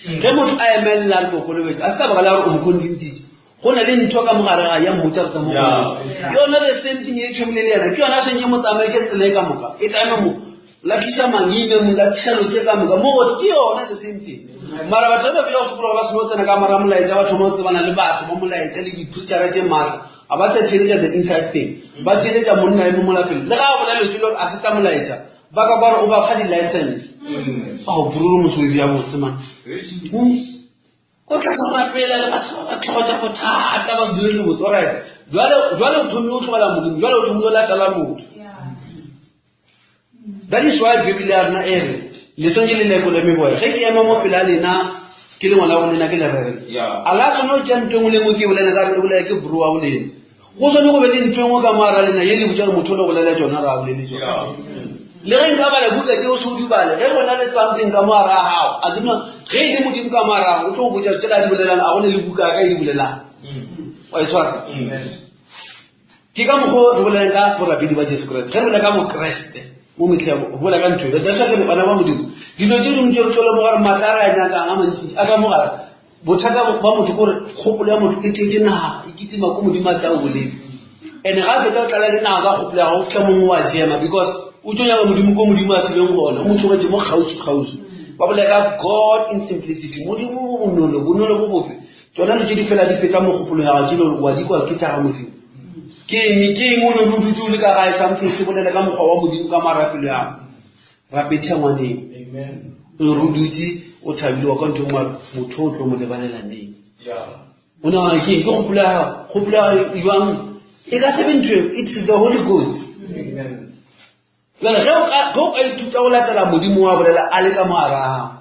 Ge motho a emelela re mokolobetso, a se ka baka la gore o mo convincitse. Go na le ntho ka mogare ga ya mmotsa re tsa mo Ke yona the same thing e thomile le yena. Ke yona a swanetše mo tsamaise tsela e ka moka. E tsame mo latlhiša mangina, mo latlhiša lo tše ka moka. Mo go ke yona the same thing. Mara batho ba ba fetša go sokologa ba seno tsena ka mara molaetša, ba thoma go tsebana le batho ba molaetša le di-preachera tše maatla. A ba sa theeletša the inside thing. Ba theeletša monna eme mola pele. Le ga a bolela lentšu le gore a se tsa molaetša, ba ka kwa gore o ba fa di-license. Ao, bruru moswi bja botse man. O tla tla go rapela le batho ba tlhogo tša bothata ba se dire le botse. Alright. Jwale jwale o thomile o tlogela Modimo, jwale o thomile o latela motho. That is why Bibele ya rena e re le swanetše le lekole meboya. Ge ke ema mo pela lena ke le ngwana wa lena ke le rere. A la swana o tšea ntho e nngwe le nngwe ke e bolela ka re e bolela ke bro wa bolena. Go swane go be le ntho e nngwe ka mo gara lena ye le botša gore motho o le bolela tšona ra bolele tšona. Le ge nka bala buka tše o se o di bale, ge go na le something ka mo gare ga gago, a ke no, ge e le Modimo ka mo gare ga gago, o tlo go botša tše a di bolelang, a go ne le buka ya ka e di bolelang. Wa e tshwara? Ke ka mokgwa o re bolelang ka borapedi ba Jesu Kriste. Ge re bolela ka Bokriste mo mehleng, re bolela ka ntho e. That's why ke re bana ba Modimo, dilo tše dingwe tše re tlo lemoga gore maatla a re a nyakang a mantši a ka mo gare. Bothata ba motho ke gore kgopolo ya motho e tletše naga, e kitima ko Modimo a sa o bolele. And ga a fetsa go tlala le naga ka kgopolo ya gago, o fitlha mongwe wa jema because o tlo nyaka Modimo ko Modimo a seleng gona, o mo tlogetše mo kgauswi-kgauswi. Ba bolela ka God in simplicity, Modimo bo bonolo, bonolo bo bofe? Tšona dilo tše di fela di feta mo kgopolong ya gago, tše le wa di kwa ke tša ga Modimo. Ke eng, ke eng o ne o dutše o le ka gae something se bolele ka mokgwa wa Modimo ka mara pelo ya gago. Rapediša ngwaneng. O re o dutše o thabile wa kwa ntho nngwe motho o tlo mo lebalela neng. O nagana ke eng? Ke kgopolo ya gago. Kgopolo ya gago e jwang? E ka se be ntho eo. It's the Holy Ghost. Jale ge o ka ge o ka ithuta go latela Modimo wa bolela a le ka mo gare ga gago,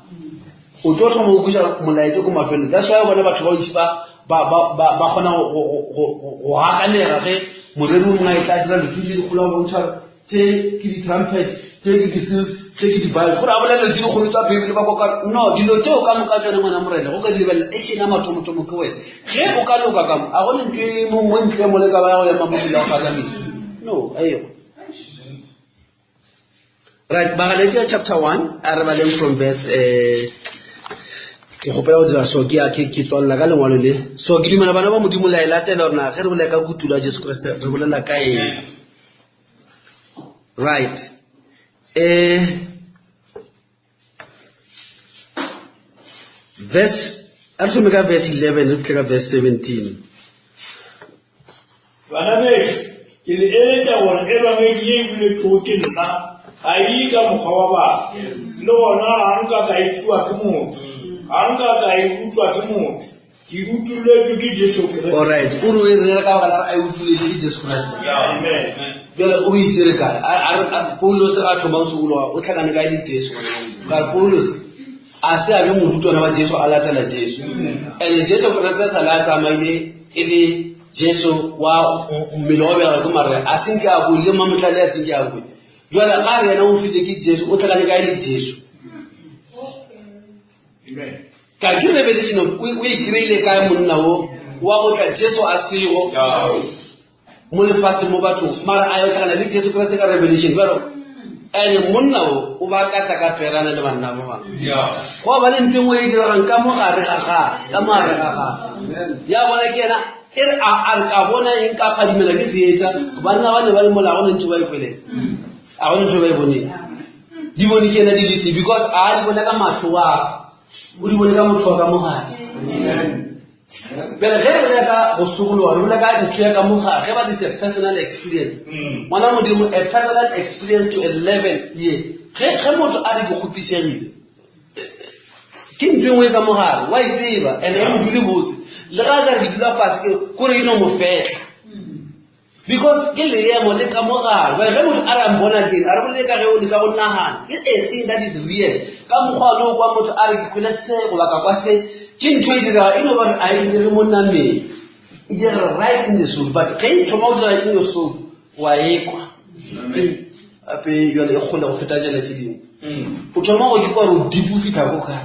o tlo thoma go kweša molaetša ko mafelong. That's why o bona batho ba bantši ba ba ba ba ba kgona go go go go go gakanega ge moreri o mongwe a etla a dira dilo tse dikgolo a bontšha tše ke di-trumpet, tše ke di-seals, tše ke di-vials. Gore a bolele tse dikgolo tsa Bibele ba kwa no dilo tseo ka moka tsone ngwana morena go ka di lebelela action ya mathomothomo ke wena. Ge o ka loka ka mo a go ne ntho e mongwe ntle mo le ka ba ya go ema mo pele go phagamisa. No, aego. Right, Bagalatia chapter 1, a re baleng from verse eh ke kgopela go dira so ke ya ke ke tswalela ka lengwalo le. So ke dumela bana ba Modimo la e latela gore na ge re bolela ka kutulo ya Jesu Kriste re bolela ka eng. Right. Eh verse a re thome ka verse 11 re fihle ka verse 17. Bana bešo, ke le eletša gore Ebangedi ye e boletšwego ke nna ga e ye ka mokgwa wa batho, le gona ga nka ka e fiwa ke motho, ga nka ka e rutwa ke motho, ke e utolletšwe ke Jesu Kriste. Alright, o re o e rera ka baka la gore a e utolletše ke Jesu Kriste. Amen. Bjale o e tsere kae? A re Paulose ga a thoma go sokologa o tlhakane kae le Jesu? Ka re Paulose a se a be morutwana wa Jesu a latela Jesu. And Jesu Kriste sa le a tsamaile e le Jesu wa mmele wa bjala ke mare a senke a bue le mamotlale a senke a bue. Jwale ga re yena o file ke Jesu o tlhakane kae le Jesu? Ka ke revelation o e kry-ile kae monna o wa go tla Jesu a sego mo lefaseng mo bathong mara a yo tlhakana le Jesu Kriste ka revelation bjalo ene monna o o ba katla ka perana le banna ba bangwe go ba le ntho e nngwe e diregang ka mo gare ga gage ka mo gare ga gage ya bona ke ena e re a re ka bona eng ka phadimela ke seetša banna ba ne ba le mola ga gona ntho ba e kweleng a gona ntho ba e boneng di bone ke ena di letse because a di bona ka mahlo wa o di bone ka motho wa ka mo gare Bjale ge re bolela ka go sokologa, re bolela ka ntho ya ka mo gare, ge ba it's a personal experience. Mm. Ngwana Modimo, a personal experience to a level ye. Ge ge motho a re ke kgopišegile, ke ntho e nngwe e ka mo gare, wa e tseba, and e mo dule botse. Le ga a ka re ke dula fatshe, ke kore e no mo fehla. Because ke leemo le ka mo gare. Bjale ge motho a re I'm born again, a re bolele ka ge o leka go nagana. Ke a thing that is real. Ka mokgwa o kwa motho a re ke kwele se goba ka kwa se, ke ntho e direga e no ba gore a e dire mo nameng. E direga right in the soul. But ge e thoma go dira in your soul, wa e kwa. Gape jale e kgole go feta jale tse dingwe. Mm. O thoma go ikwa gore o deep o fitlha ko kae.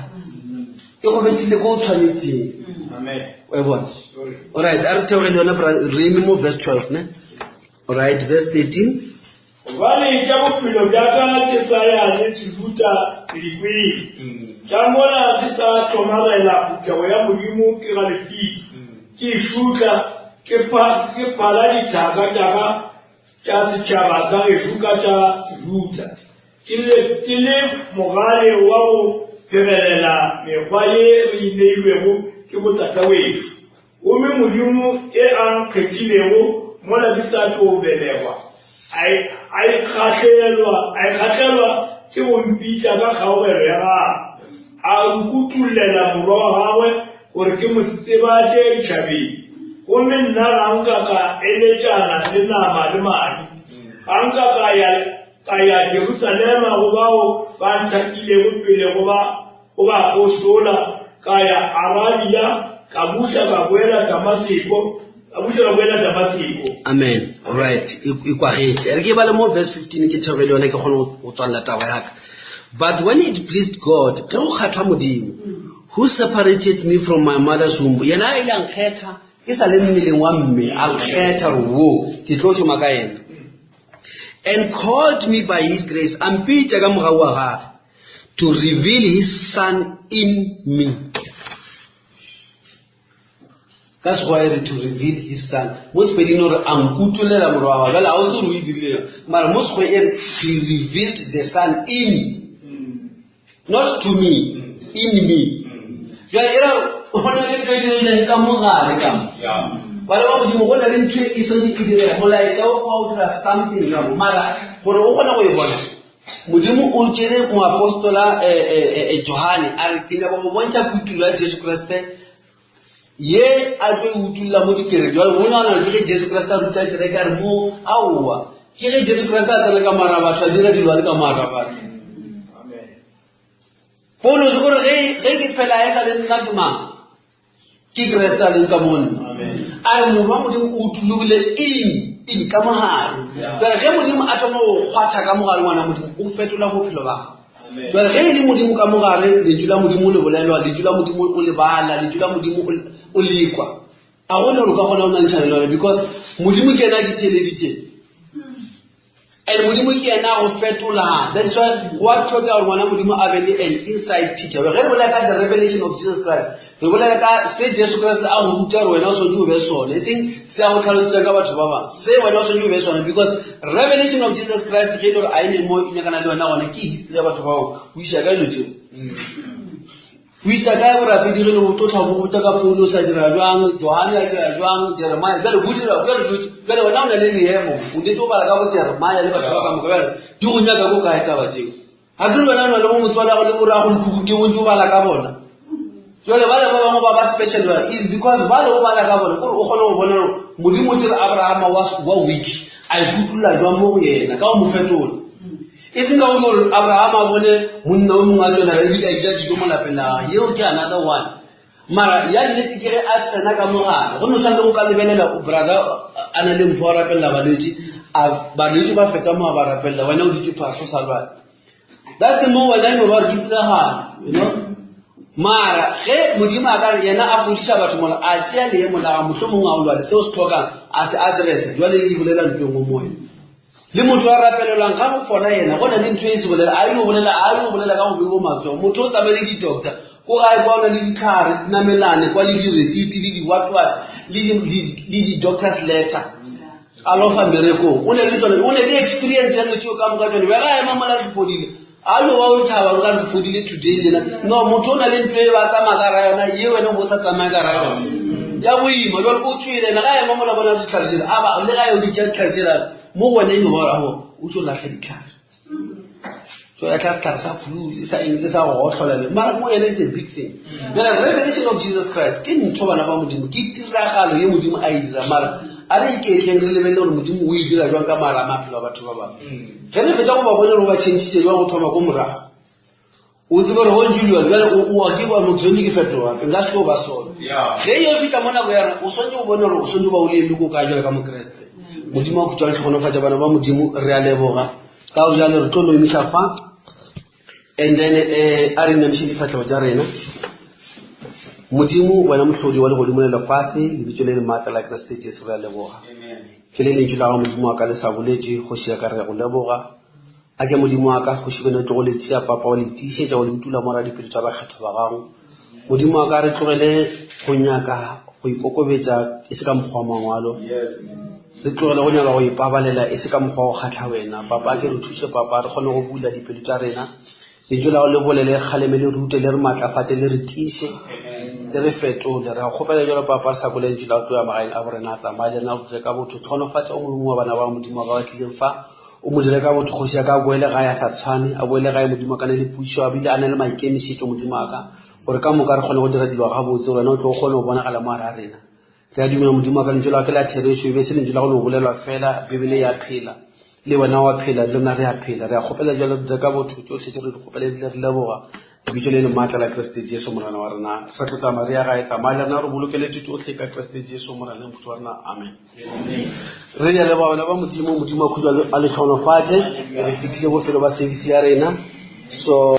E go bethile ko o tshwanetseng. Amen. Wa e bona? Alright, a re theoge le yone re eme mo verse 12 ne? Alright, verse 13. Gobane tša bophelo bja ka ke sa ya le Sejuda ke di kwele. Tša mola ke sa hlomarela phuthego ya Modimo ke galefile, ke e šutla, ke fa, ke phala dithaka tša ka tša setšhaba sa gešo ka tša Sejuda. Ke le, ke le mogale wa go phegelela mekgwa ye re e neilwego ke botatawešo. Gomme Modimo e a nkgethilego mola ke sa tšo belegwa, a, a ikgahlelwa, a ikgahlelwa ke go mpitša ka kgaogelo ya gagwe, a nkutollela Morwa wa gagwe gore ke mo tsebatše ditšhabeng. Gomme nna ga nka ka eletšana le nama le madi, ga nka ka ya Ka ya Jerusalema go bao ba nthakilego pele go ba go baapostola, ka ya Arabia, ka buša ka boela Damaseko. A buša ba boela Damaseko. Amen. Right. E kwagetše. E re ke bale mo verse 15 ke theoge le yone ke kgone go tswalela taba ya ka. But when it pleased God, ge go kgatlha Modimo, who separated me from my mother's womb, yena a ile a nkgetha ke sa le mmeleng wa mme, a nkgetha gore wo ke tlo šoma ka yena. And called me by his grace, a mpitša ka mogau wa gagwe, to reveal his son in me. Ka Sekgowa e re to reveal his son. Mo Sepeding o re a nkutolela morwa wa gagwe. Bjale ga o tsebe gore o e dirile jang. Mara mo Sekgoweng e re he revealed the son in, not to me, in me. Bjale e ra go na le ntho e dirileng ka mogare ka mo. Bana ba Modimo, go na le ntho e swanetše e direga. Molaetša o kwa o dira something ka mo. Mara gore o kgone go e bona, Modimo o tšere moapostola eh, eh, eh, Johane a re ke nyaka go bontšha kutullo ya Jesu Kriste ye a tlo e utulla mo dikereke. Jwale o nagana ke ge Jesu Kriste a ruta kereke a re mo aowa ke ge Jesu Kriste a tsena ka moara batho a dira dilo a le ka moara batho. Paulos o re ge ke phela e sa le nna ke mang? Ke Kriste a leng ka mo nna. A re morwa Modimo o utulogile in in ka mogare. Jwale ge Modimo a thoma go kgwatha ka mogare ngwana Modimo o fetola bophelo ba gago. Jwale ge e le Modimo ka mogare lentšu la Modimo le bolelwa, lentšu la Modimo o le bala, lentšu la Modimo o lekwa. A gona gore o ka kgona go ngangišana le lona because Modimo ke yena a ke theeleditšeng. And Modimo ke yena a go fetolang. That's why go a tlhokega gore ngwana Modimo a be le an inside teacher. Ge re bolela ka the revelation of Jesus Christ, re bolela ka se Jesu Christ a go ruta gore wena o swanetše o be sone, e seng se a go tlhalosetsang ka batho ba bangwe. Se wena o swanetše o be sone because revelation of Jesus Christ ge e le gore a e ne mo e nyakana le wena gona ke history ya batho bao o iša kae dilo tseo? O isa kae borapedi ge le go tlo tla bo botsa ka Paulo sa dira jwang, Johane a dira jwang, Jeremiah bjale bo dira bjale dilo tše. Bjale wena o na le leemo, o nnete o bala ka bo Jeremiah le batho ba ka moka bjale di go nyaka ko kae taba tšeo? Ga ke re wena o na le bo motswalago le borago lekhukhu ke bontši o bala ka bona. Jwale bale ba bangwe ba ba special ba is because bale o bala ka bona kore o kgone go bona gore Modimo o tšere Abrahama wa wa weak a ikutulla jwang mo go yena ka go mo fetola. E seng ka go gore Abraham a bone monna o mongwe a tswela ebile a ja dijo mo lapeng la gagwe, yeo ke another one. Mara ya nnete ke ge a tsena ka mogare, go no tshwana le go ka lebelela brother a na le mpho a rapelela balwetši, balwetši ba feta mo a ba rapelela, wena o dutše fase o sa lwale. That's mo wena e no ba gore ke tiragalo, you know. Mara ge Modimo a ka re yena a fodiša batho mola a tšea leemo la gago, mohlomongwe a o lwale, seo se hlokang a se address, jwale e bolela ntho e nngwe moya. Le motho a rapelelwang ga go fola yena, go na le ntho e se bolela, a yo bolela, a yo bolela ka go bebo matsogo. Motho o tsamaye le di-doctor, ko gae kwa o na le ditlhare, dinamelane, kwa le di-receipt, le di-what-what, le di-doctor's letter. A lofa mmerekong. O ne le tsone, o ne le experience ya dilo tseo ka moka tsone. Bja ga ema mola ke fodile. A yo ba o thaba nka re fodile today lena. No, motho o na le ntho e ba tsamaya ka ra yona, ye wena o bo sa tsamaya ka ra yona. Ya boima, jwale o tswele ena ga ema mola bona ditlhare tsela, a ba le ga yo di tša ditlhare tsela, mo go wena e no ba gore aowa, o tlo lahla ditlhare. So ya tla setlhare sa flu le sa eng le sa go gotlhola le mara mo yena is a big thing. Jwale revelation of Jesus Christ ke ntho bana ba Modimo, ke tiragalo ye Modimo a e dira mara a re iketleng re lebelele gore Modimo o e dira jwang ka mara a maphelo a batho ba bangwe. Ge re fetša go ba bona gore o ba tšhentšhitše jwang go thoma ko morago, o tsebe gore go ntše dilo bjale o a ke ba motho swanetše ke fetoga nka se tlo ba sona. Ge yo fihla mo nako ya rena o swanetše go bona gore o swanetše ba o le eme ko kae jwale ka Mokriste. Modimo a khutšwa le hlogonofatša bana ba Modimo re a leboga ka gore jale re tlo no emiša fa and then eh, a re inamiše difahlego tša rena. Modimo wena mohlodi wa legodimo le lefase lebitso le le maatla la Kriste Jesu re a leboga. Ke le lentšu la gago Modimo wa ka le sa boletše, kgoši ya ka re ya go leboga. A ke Modimo wa ka, kgoši bene tlogo le tšea papa wa le tiišetša wa le utula mora dipelo tša bakgethwa ba gago. Modimo wa ka re tlogele go nyaka go ikokobetša e se ka mokgwa wa mangwalo. Re tlogele go nyaka go ipabalela e se ka mokgwa wa go kgahla wena. Papa ke re thuše papa re kgone go bula dipelo tša rena. Lentšu la gago le bolele, kgaleme, le rute, le re matlafatše, le re tiiše, le re fetole. Re a kgopela bjalo, Papa, re sa kwele lentšu la go tloya magaeng a borena, a tsamaye le rena, o dire ka botho. Tlhogonofatša o mongwe wa bana ba Modimo ba ba tlileng fa, o mo dire ka botho, kgoši ya ka, a boele gae a sa tshwane, a boele gae, Modimo wa ka, a na le pušo, a bile a na le maikemišetšo, Modimo wa ka, gore ka moka re kgone go dira dilo gabotse, gore wena o tle o kgone go bonagala mo gare ga rena. Re a dumela, Modimo wa ka, lentšu la gago ke la therešo, e be e se lentšu la go no bolelwa fela, Bibele e a phela. Le wena wa phela, le rena re a phela. Re a kgopela bjalo, re dire ka botho tšohle tše re di kgopela ebile re leboga. Lebitso le le maatla la Kriste Jesu Morena wa rena. Re sa tlo tsamaya re ya gae, tsamaya le rena re bolokele tšohle ka Kriste Jesu Morena le Moputso wa rena. Amen. Re ya leboga bana ba Modimo, Modimo a khutšo a le hlonofatše. Re fihlile bofelo ba service ya rena. So.